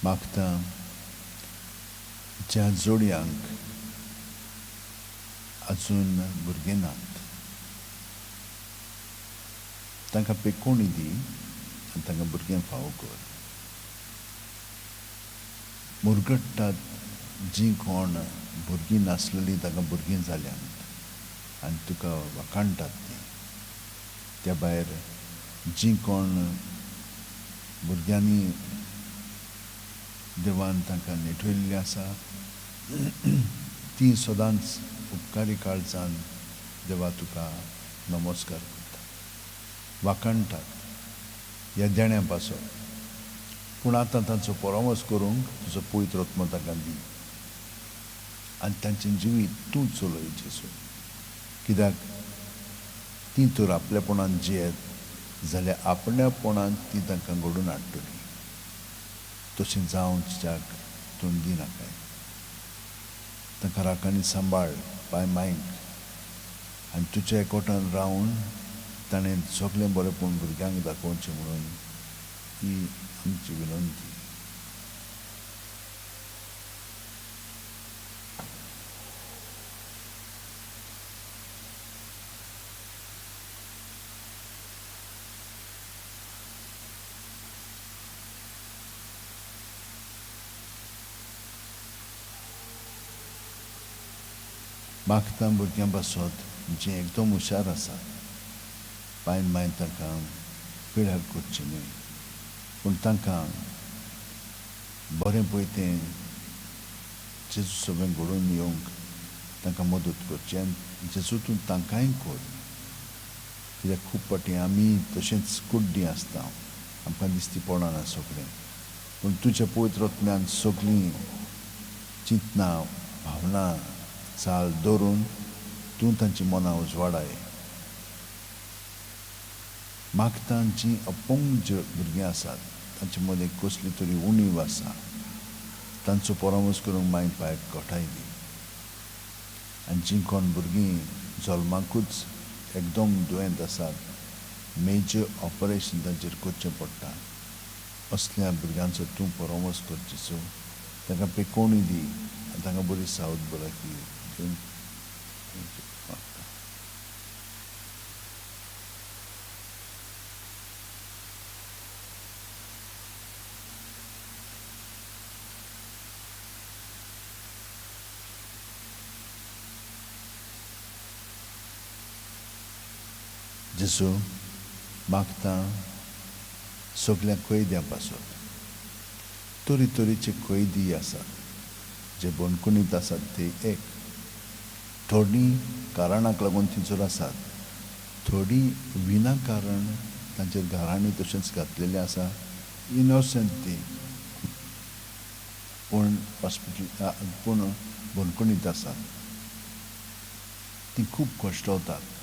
मागता ज्या जोडयांक अजून भुरगीं नात तांकां पेकोणी दी आनी तांकां भुरगें फावो कर. मुरगट्टात जीं कोण भुरगीं नासलेलीं तांकां भुरगीं जाल्यांत आनी तुका वाखाणटात तीं. त्या भायर जीं कोण भुरग्यांनी देवान तांकां नेठयल्लीं आसा तीं सदांच उपकारी काळजान देवा तुका नमस्कार करता, वाखाणटात ह्या देण्या पासत. पूण आतां तांचो परामर्श करूंक तुजो पवित्र आत्मो तांकां दी आनी तांचें जिवीत तूं चलय जेजू, कित्याक तीं तर आपलेपणान जियेत जाल्यार आपल्यापणान तीं तांकां घडोवन हाडटलीं. तशें जावच्याक तूं दिनाकाय. तांकां राखांनी सांबाळ पांय मायक आनी तुज्या एकवटान रावन ताणें सगळें बरेंपण भुरग्यांक दाखोवचें म्हणून ही आमची विनंती. मागता भुरग्यां पासत जें एकदम हुशार आसात, पायन मायन तांकां पिड्यार करचें न्हय, पूण तांकां बरें पळय तें जेजू सगळें घडोवन येवंक तांकां मदत करची आनी जेजू तूं तांकांय कर, कित्याक खूब फावटी आमी तशेंच कुड्डीं आसता, आमकां दिसती पडना सगळें, पूण तुज्या पवित्र आत्म्यान सगळीं चिंतनां भावनां चाल दवरून तूं तांची मनां उजवाडाय. मागता जीं अपंग भुरगीं आसात तांचे मदीं कसली तरी उणीव आसा तांचो परामर्श करूंक माय पायक घटाय दी. आनी जीं कोण भुरगीं जल्माकूच एकदम दुयेंत आसात, मेजर ऑपरेशन तांचेर करचें पडटा, असल्या भुरग्यांचो तूं परामर्श कर जेजू, तांकां पेकोवणी दी आनी तांकां बरी सावध भलायकी दिवन मागता. जेजू मागता सगळ्या कैद्यां पासत, तरेतरेचे कैदी आसात जे बंदखणींत आसात ते एक, थोडीं कारणाक लागून थंयसर आसात, थोडीं विनाकारण तांचेर घरांनी तशेंच घातलेलें आसा, इनोसंट ती, पूण हॉस्पिटल पूण बंदखणींत आसात, ती खूब कश्टवतात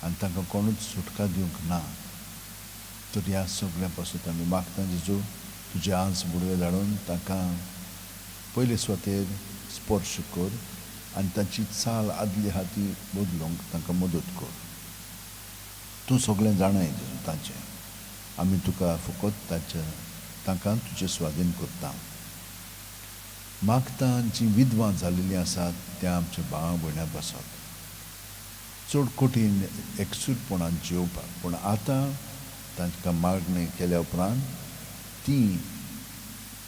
आनी तांकां कोणूच सुटका दिवंक ना. तर ह्या सगळ्यां पासून आमी मागता जेजू तुजे आंस बुडवे धाडून तांकां पयले सुवातेर स्पर्श कर आनी तांची चाल आदली आहा ती बदलूंक तांकां मदत कर. तूं सगळें जाणाय जेजू तांचें, आमी तुका फकत तांच्या तांकां तुजे स्वाधीन करता. मागता जीं विधवां जाल्लीं आसात त्या आमच्या भावा भयणां पासत चड कठीण एकसूरपणान जियोवपाक, पूण आतां तांकां मागणें केल्या उपरांत तीं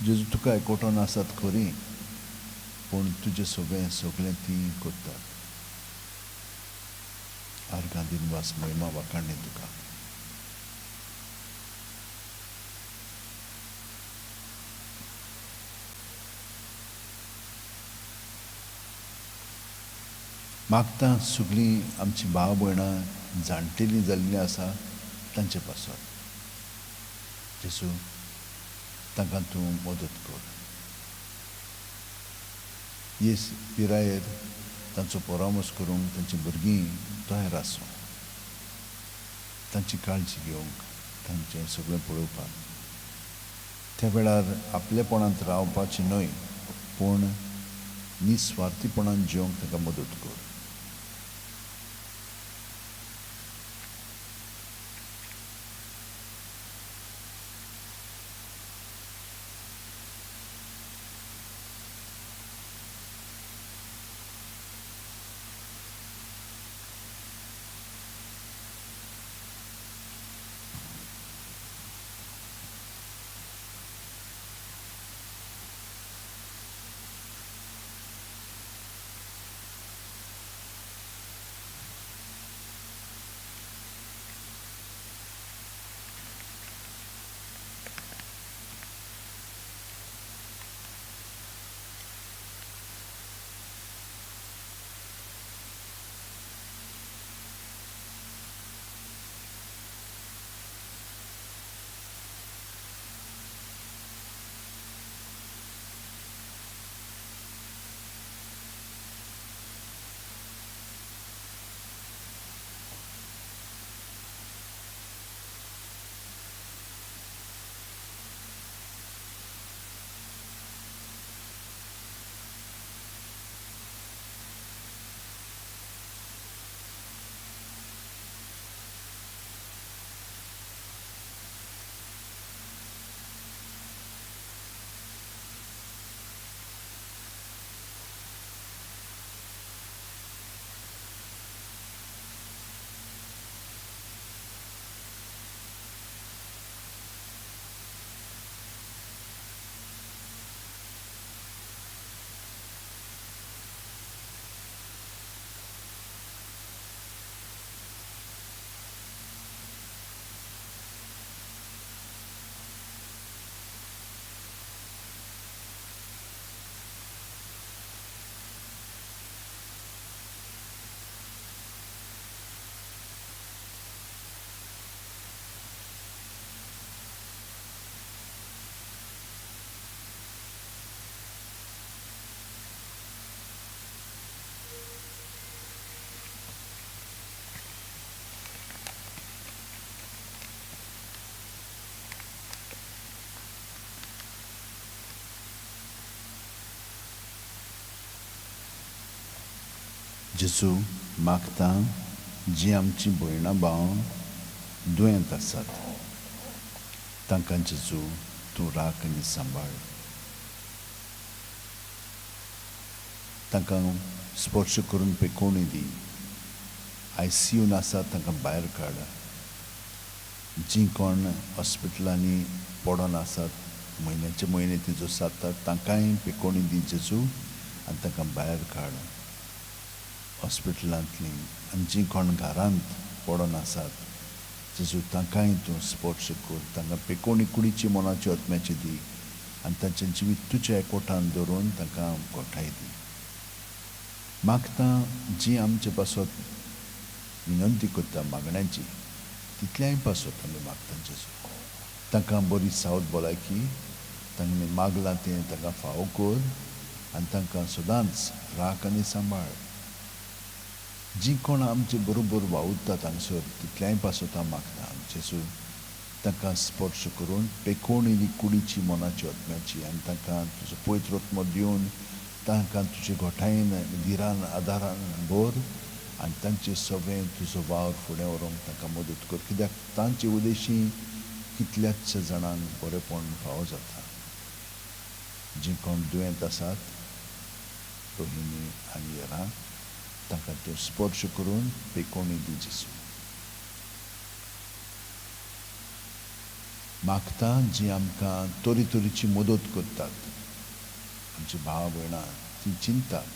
जेजू तुका एकवटोन आसात खरीं, पूण तुजें सगळें सगळें तीं करतात. आर्गां दिनवास महिमा वाखाणणी तुका. मागता सगळीं आमची भाव भयणां जाणटेलीं जाल्लीं आसा तांचे पासत जेजू तांकां तूं मदत कर. येस पिरायेर तांचो परामर्श करूंक तांची भुरगीं तयार आसूं, तांची काळजी घेवंक, तांचें सगळें पळोवपाक. त्या वेळार आपलेपणांत रावपाचें न्हय, पूण निस्वार्थीपणान जिवंक तांकां मदत कर. जेजू मागता जीं आमचीं भयणां भाव दुयेंत आसात तांकां जेजू तूं राख आनी सांबाळ. तांकां स्पर्श करून पेकोवणी दी. आयसीयून आसात तांकां भायर काड. जीं कोण हॉस्पिटलांनी पडोन आसात म्हयन्याचे म्हयने ती जो सादतात तांकांय पेकोवणी दी जेजू आनी तांकां भायर काड हॉस्पिटलांतलीं. आनी जीं कोण घरांत पडोन आसात जेजू तांकांय तूं स्पर्श कर. तांकां पेकोवणी कुडीची मनाची आत्म्याची दी आनी तांचें जिवीत तुज्या एकवटान दवरून तांकां गोठाय दी. मागता जी आमचे पासत विनंती करता मागण्याची तितल्याय पासत आमी मागता जेजू. तांकां बरी सावत भलायकी तांणी मागलां तें तांकां फावो कर आनी तांकां सदांच राख आनी सांबाळ. जीं कोण आमचे बरोबर वावुरतात हांगसर तितल्याय पासत हांव मागता जेजू तांकां स्पर्श करून पेकोवणी दी कुडीची मनाची आत्म्याची आनी तांकां तुजो पवित्र आत्मो दिवन तांकां तुजे घोटायेन धिरान आदारान भर आनी तांचे सगळें तुजो वावर फुडें व्हरूंक तांकां मदत कर. कित्याक तांचे उदेशी कितल्याच जाणांक बरेपण फावो जाता. जीं कोण दुयेंत आसात रोहिणी आनी येरा तांकां तूं स्पर्श करून पेकोवणी दी जेजू. मागता जी आमकां तरेतरेची मदत करतात आमची भाव भयणां ती चिंततात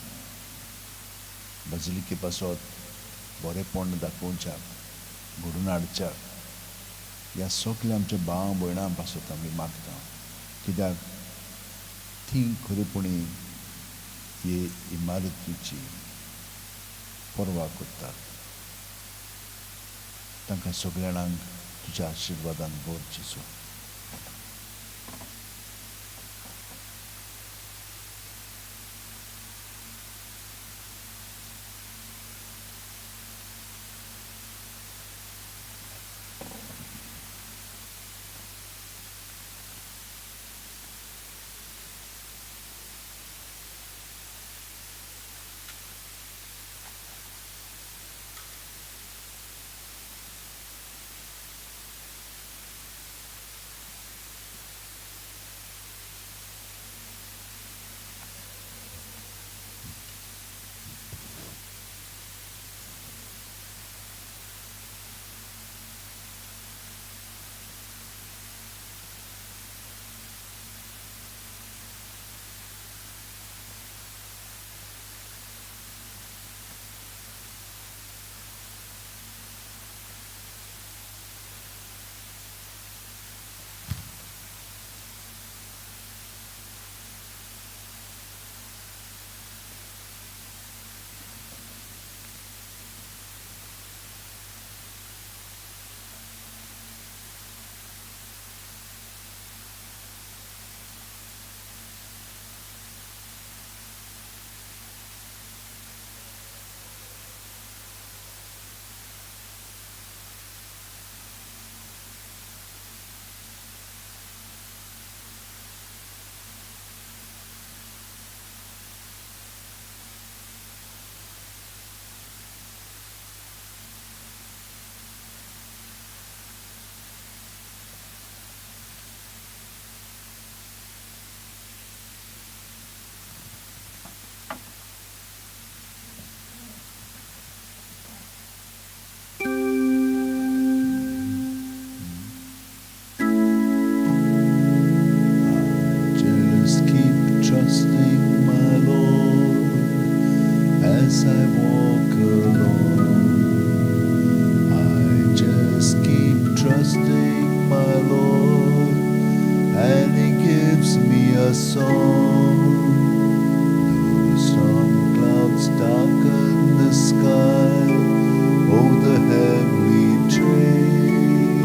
बाजिलिके पासत बरेपण दाखोवच्याक घडून हाडच्याक ह्या सगल्या आमच्या भाव भयणां पासत आमी मागता. कित्याक ती खरेपणी हे इमारतीची पर्वा करतात. तांकां सगळ्या जाणांक तुज्या आशिर्वादान भर जेजू. Just keep trusting my Lord as I walk along. I just keep trusting my Lord, and He gives me a song. Though the storm clouds darken the sky, oh the heavenly train,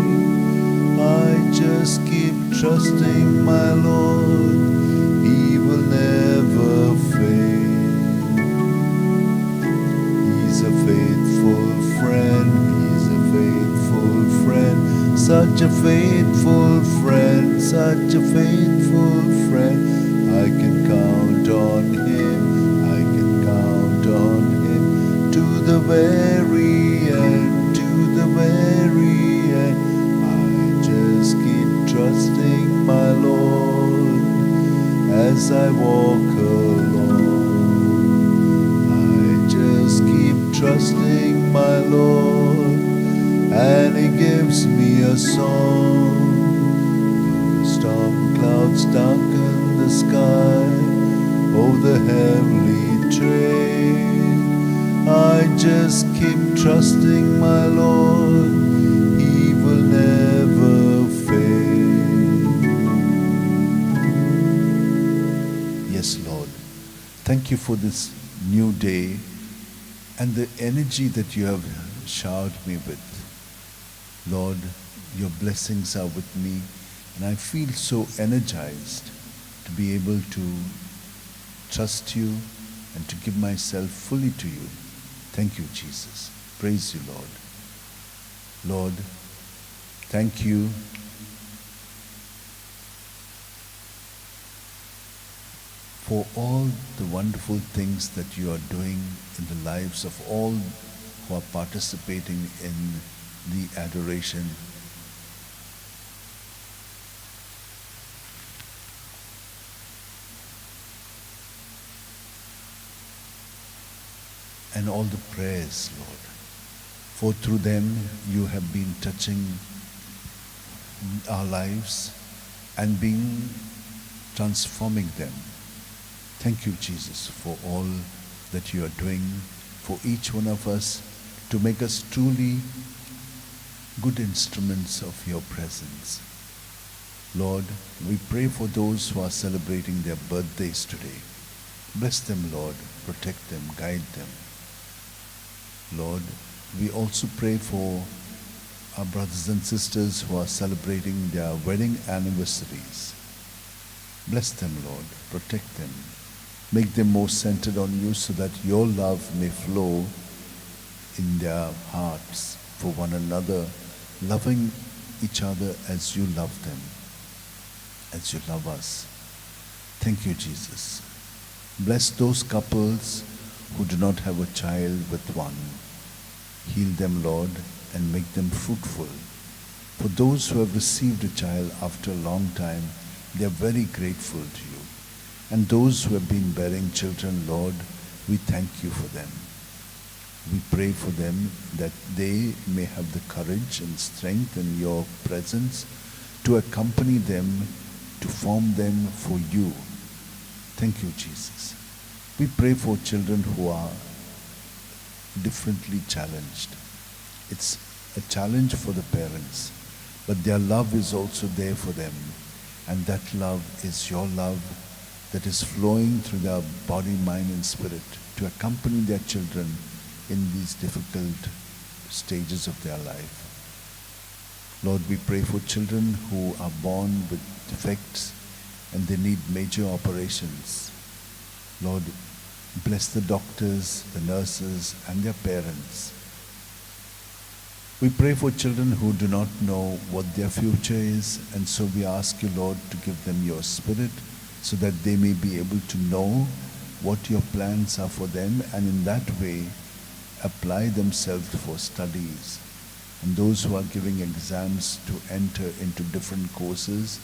I just keep trusting my Lord, He will never fail. He's a faithful friend, He's a faithful friend, such a faithful friend, such a faithful friend. I can count on Him, I can count on Him To the very end, to the very end. I just keep trusting my Lord as I walk along. I just keep trusting my Lord, and He gives me a song. Though the storm clouds darken the sky, oh, the heavenly train, I just keep trusting my Lord, He will never fail. Yes, Lord, thank you for this new day and the energy that you have showered me with. Lord, your blessings are with me, and I feel so energized to be able to trust you and to give myself fully to you. Thank you, Jesus. Praise you, Lord. Lord, thank you for all the wonderful things that you are doing in the lives of all who are participating in the adoration. And all the prayers, Lord, for through them you have been touching our lives and been transforming them. Thank you, Jesus, for all that you are doing for each one of us to make us truly good instruments of your presence. Lord, we pray for those who are celebrating their birthdays today. Bless them, Lord, protect them, guide them. Lord, we also pray for our brothers and sisters who are celebrating their wedding anniversaries. Bless them, Lord, protect them. Make them more centered on you so that your love may flow in their hearts for one another, loving each other as you love them, as you love us. Thank you, Jesus. Bless those couples who do not have a child with one. Heal them, Lord, and make them fruitful. For those who have received a child after a long time, they are very grateful to you. And those who have been bearing children, Lord, we thank you for them. We pray for them that they may have the courage and strength in your presence to accompany them, to form them for you. Thank you, Jesus. We pray for children who are differently challenged. It's a challenge for the parents, but their love is also there for them. And that love is your love that is flowing through their body, mind, and spirit to accompany their children in these difficult stages of their life. Lord, we pray for children who are born with defects and they need major operations. Lord, bless the doctors, the nurses, and their parents. We pray for children who do not know what their future is, and so we ask you, Lord, to give them your spirit so that they may be able to know what your plans are for them, and in that way apply themselves for studies. And those who are giving exams to enter into different courses,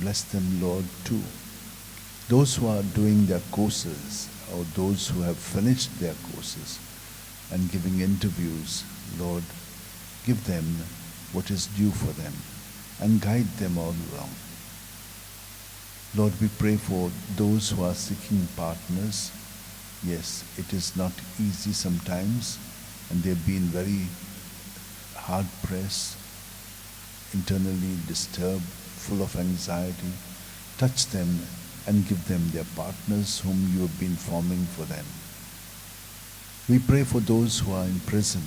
bless them, Lord, too. Those who are doing their courses, or those who have finished their courses and giving interviews, Lord, give them what is due for them and guide them all along. Lord, we pray for those who are seeking partners. Yes, it is not easy sometimes, and they've been very hard pressed, internally disturbed, full of anxiety. Touch them and give them their partners whom you have been forming for them. We pray for those who are in prison,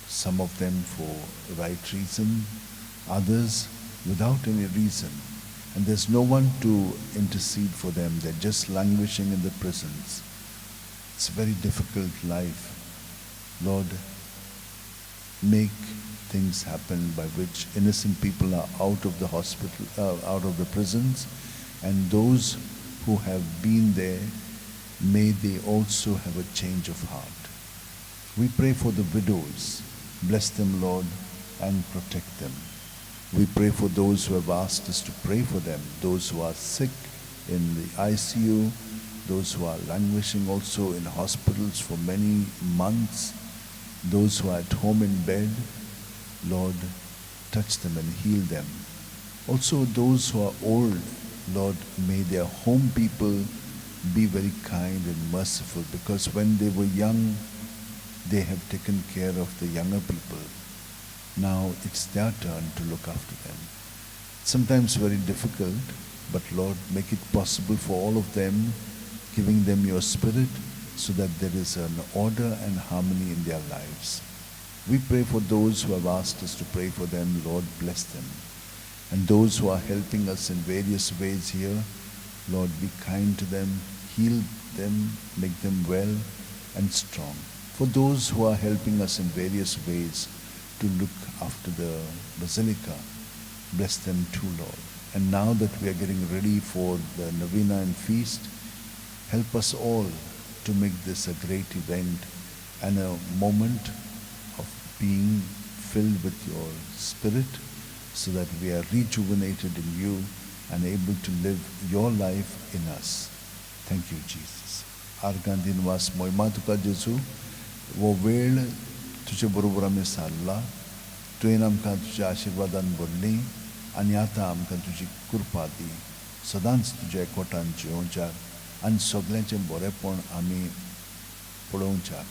some of them for right reason, others without any reason. And there's no one to intercede for them. They're just languishing in the prisons. It's a very difficult life. Lord, make things happen by which innocent people are out of the hospital, out of the prisons, and those who have been there, may they also have a change of heart. We pray for the widows. Bless them, Lord, and protect them. We pray for those who have asked us to pray for them, those who are sick in the ICU, those who are languishing also in hospitals for many months, those who are at home in bed. Lord, touch them and heal them. Also those who are old, Lord, may their home people be very kind and merciful, because when they were young, they have taken care of the younger people. Now it's their turn to look after them. Sometimes very difficult, but Lord, make it possible for all of them, giving them your spirit so that there is an order and harmony in their lives. We pray for those who have asked us to pray for them. Lord, bless them. And those who are helping us in various ways here, Lord, be kind to them, heal them, make them well and strong. For those who are helping us in various ways to look after the Basilica, bless them too, Lord. And now that we are getting ready for the Novena and Feast, help us all to make this a great event and a moment of being filled with your Spirit, so that we are rejuvenated in you and able to live your life in us. Thank you, Jesus. आर्गां वास मोहिमा तुका जेजू, हो वेळ तुजे बरोबर आमी सारला. तुवें आमकां तुज्या आशिर्वादान भरली आनी आतां आमकां तुजी कृपा दी. सदांच तुज्या एकवटान जियोवच्याक आनी सगल्यांचें बरेंपण आमी पळोवच्याक.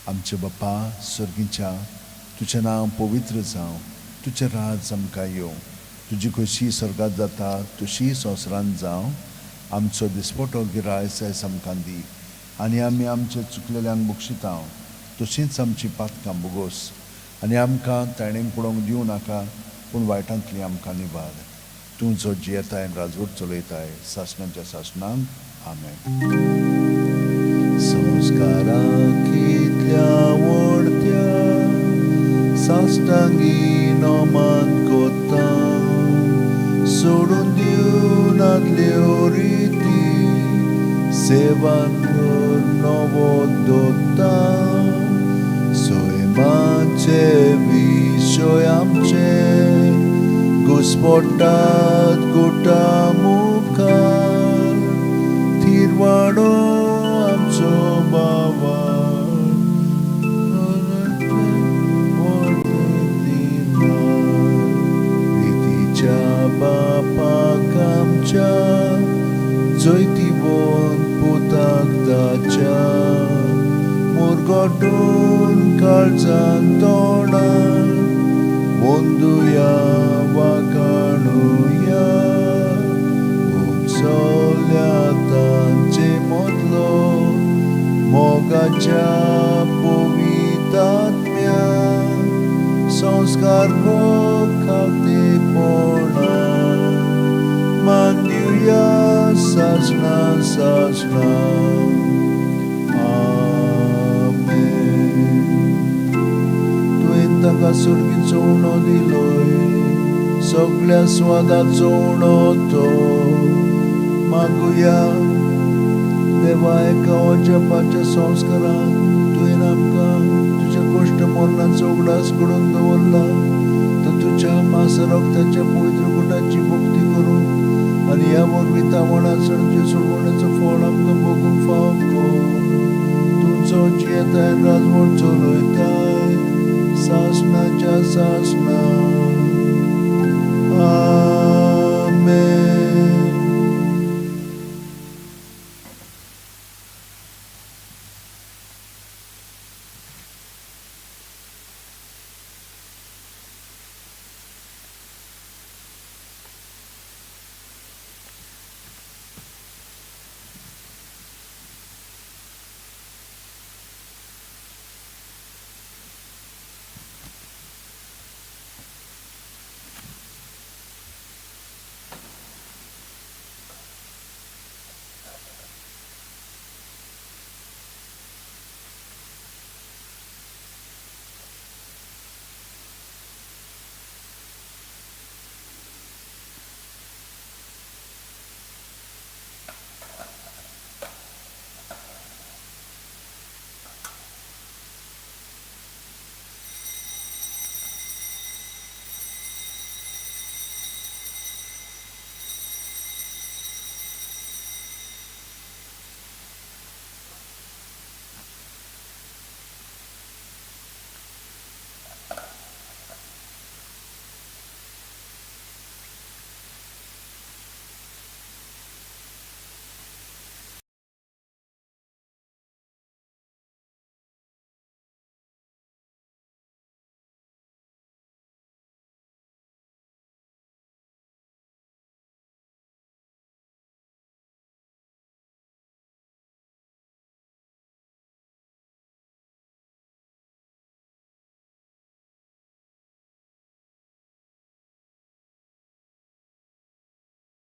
आमचे बापा सर्गीच्या, तुजें नांव पवित्र जावं, तुजें राज आमकां येवं, तुजी खोशी स्वर्गात जाता तशी संवसारांत जावं. आमचो दिसपटो गिरायस आयज आमकां दी आनी आमी आमचे चुकलेल्यांक बक्षिता तशींच आमची पातकां बोगोस आनी आमकां ताणें पळोवंक दिवं नाका, पूण वायटांतली आमकां निवार. तूं जो जियेताय राजवट चलयताय सासणाच्या सासणांक. आमेन. संस्कारा कितल्या व्हडत्या साश्टांगी नमन कोता, सोडून दिवनातल्यो रिती सेवान नवो दोता. सैमाचे विशय आमचे घुस्पटात गुटा मुखार, थिरवाडो आमचो बाबा. रितीच्या बापाक आमच्या जैतिवंत पुताक ताच्या, मुरगटून काळजान तोंडान वंदुया वाकाणुया. भोगसल्या तांचे मदलो मोगाच्या पवितात्म्या, संस्कार खातेपणा मान दिवया सासणा सासणा. आमेन. तुवें ताका सुर्गीचो उणो दिलोय, सगळ्या स्वादाचो उणो तो. मागुया देवा, एका अजापाच्या संस्कारान तुवें आमकां तुज्या गोश्ट मरणाचो उगडास घडोवन दवरला, तर तुज्या मास रक्ताच्या पवित्र गुटाची भक्ती करूंक आनी ह्या वरवीं तावणाचो सोडवण्याचो फळ आमकां भोगूंक फाव कर. तुमचो जियेताय राजवट चलयताय सासणाच्या सासणाक.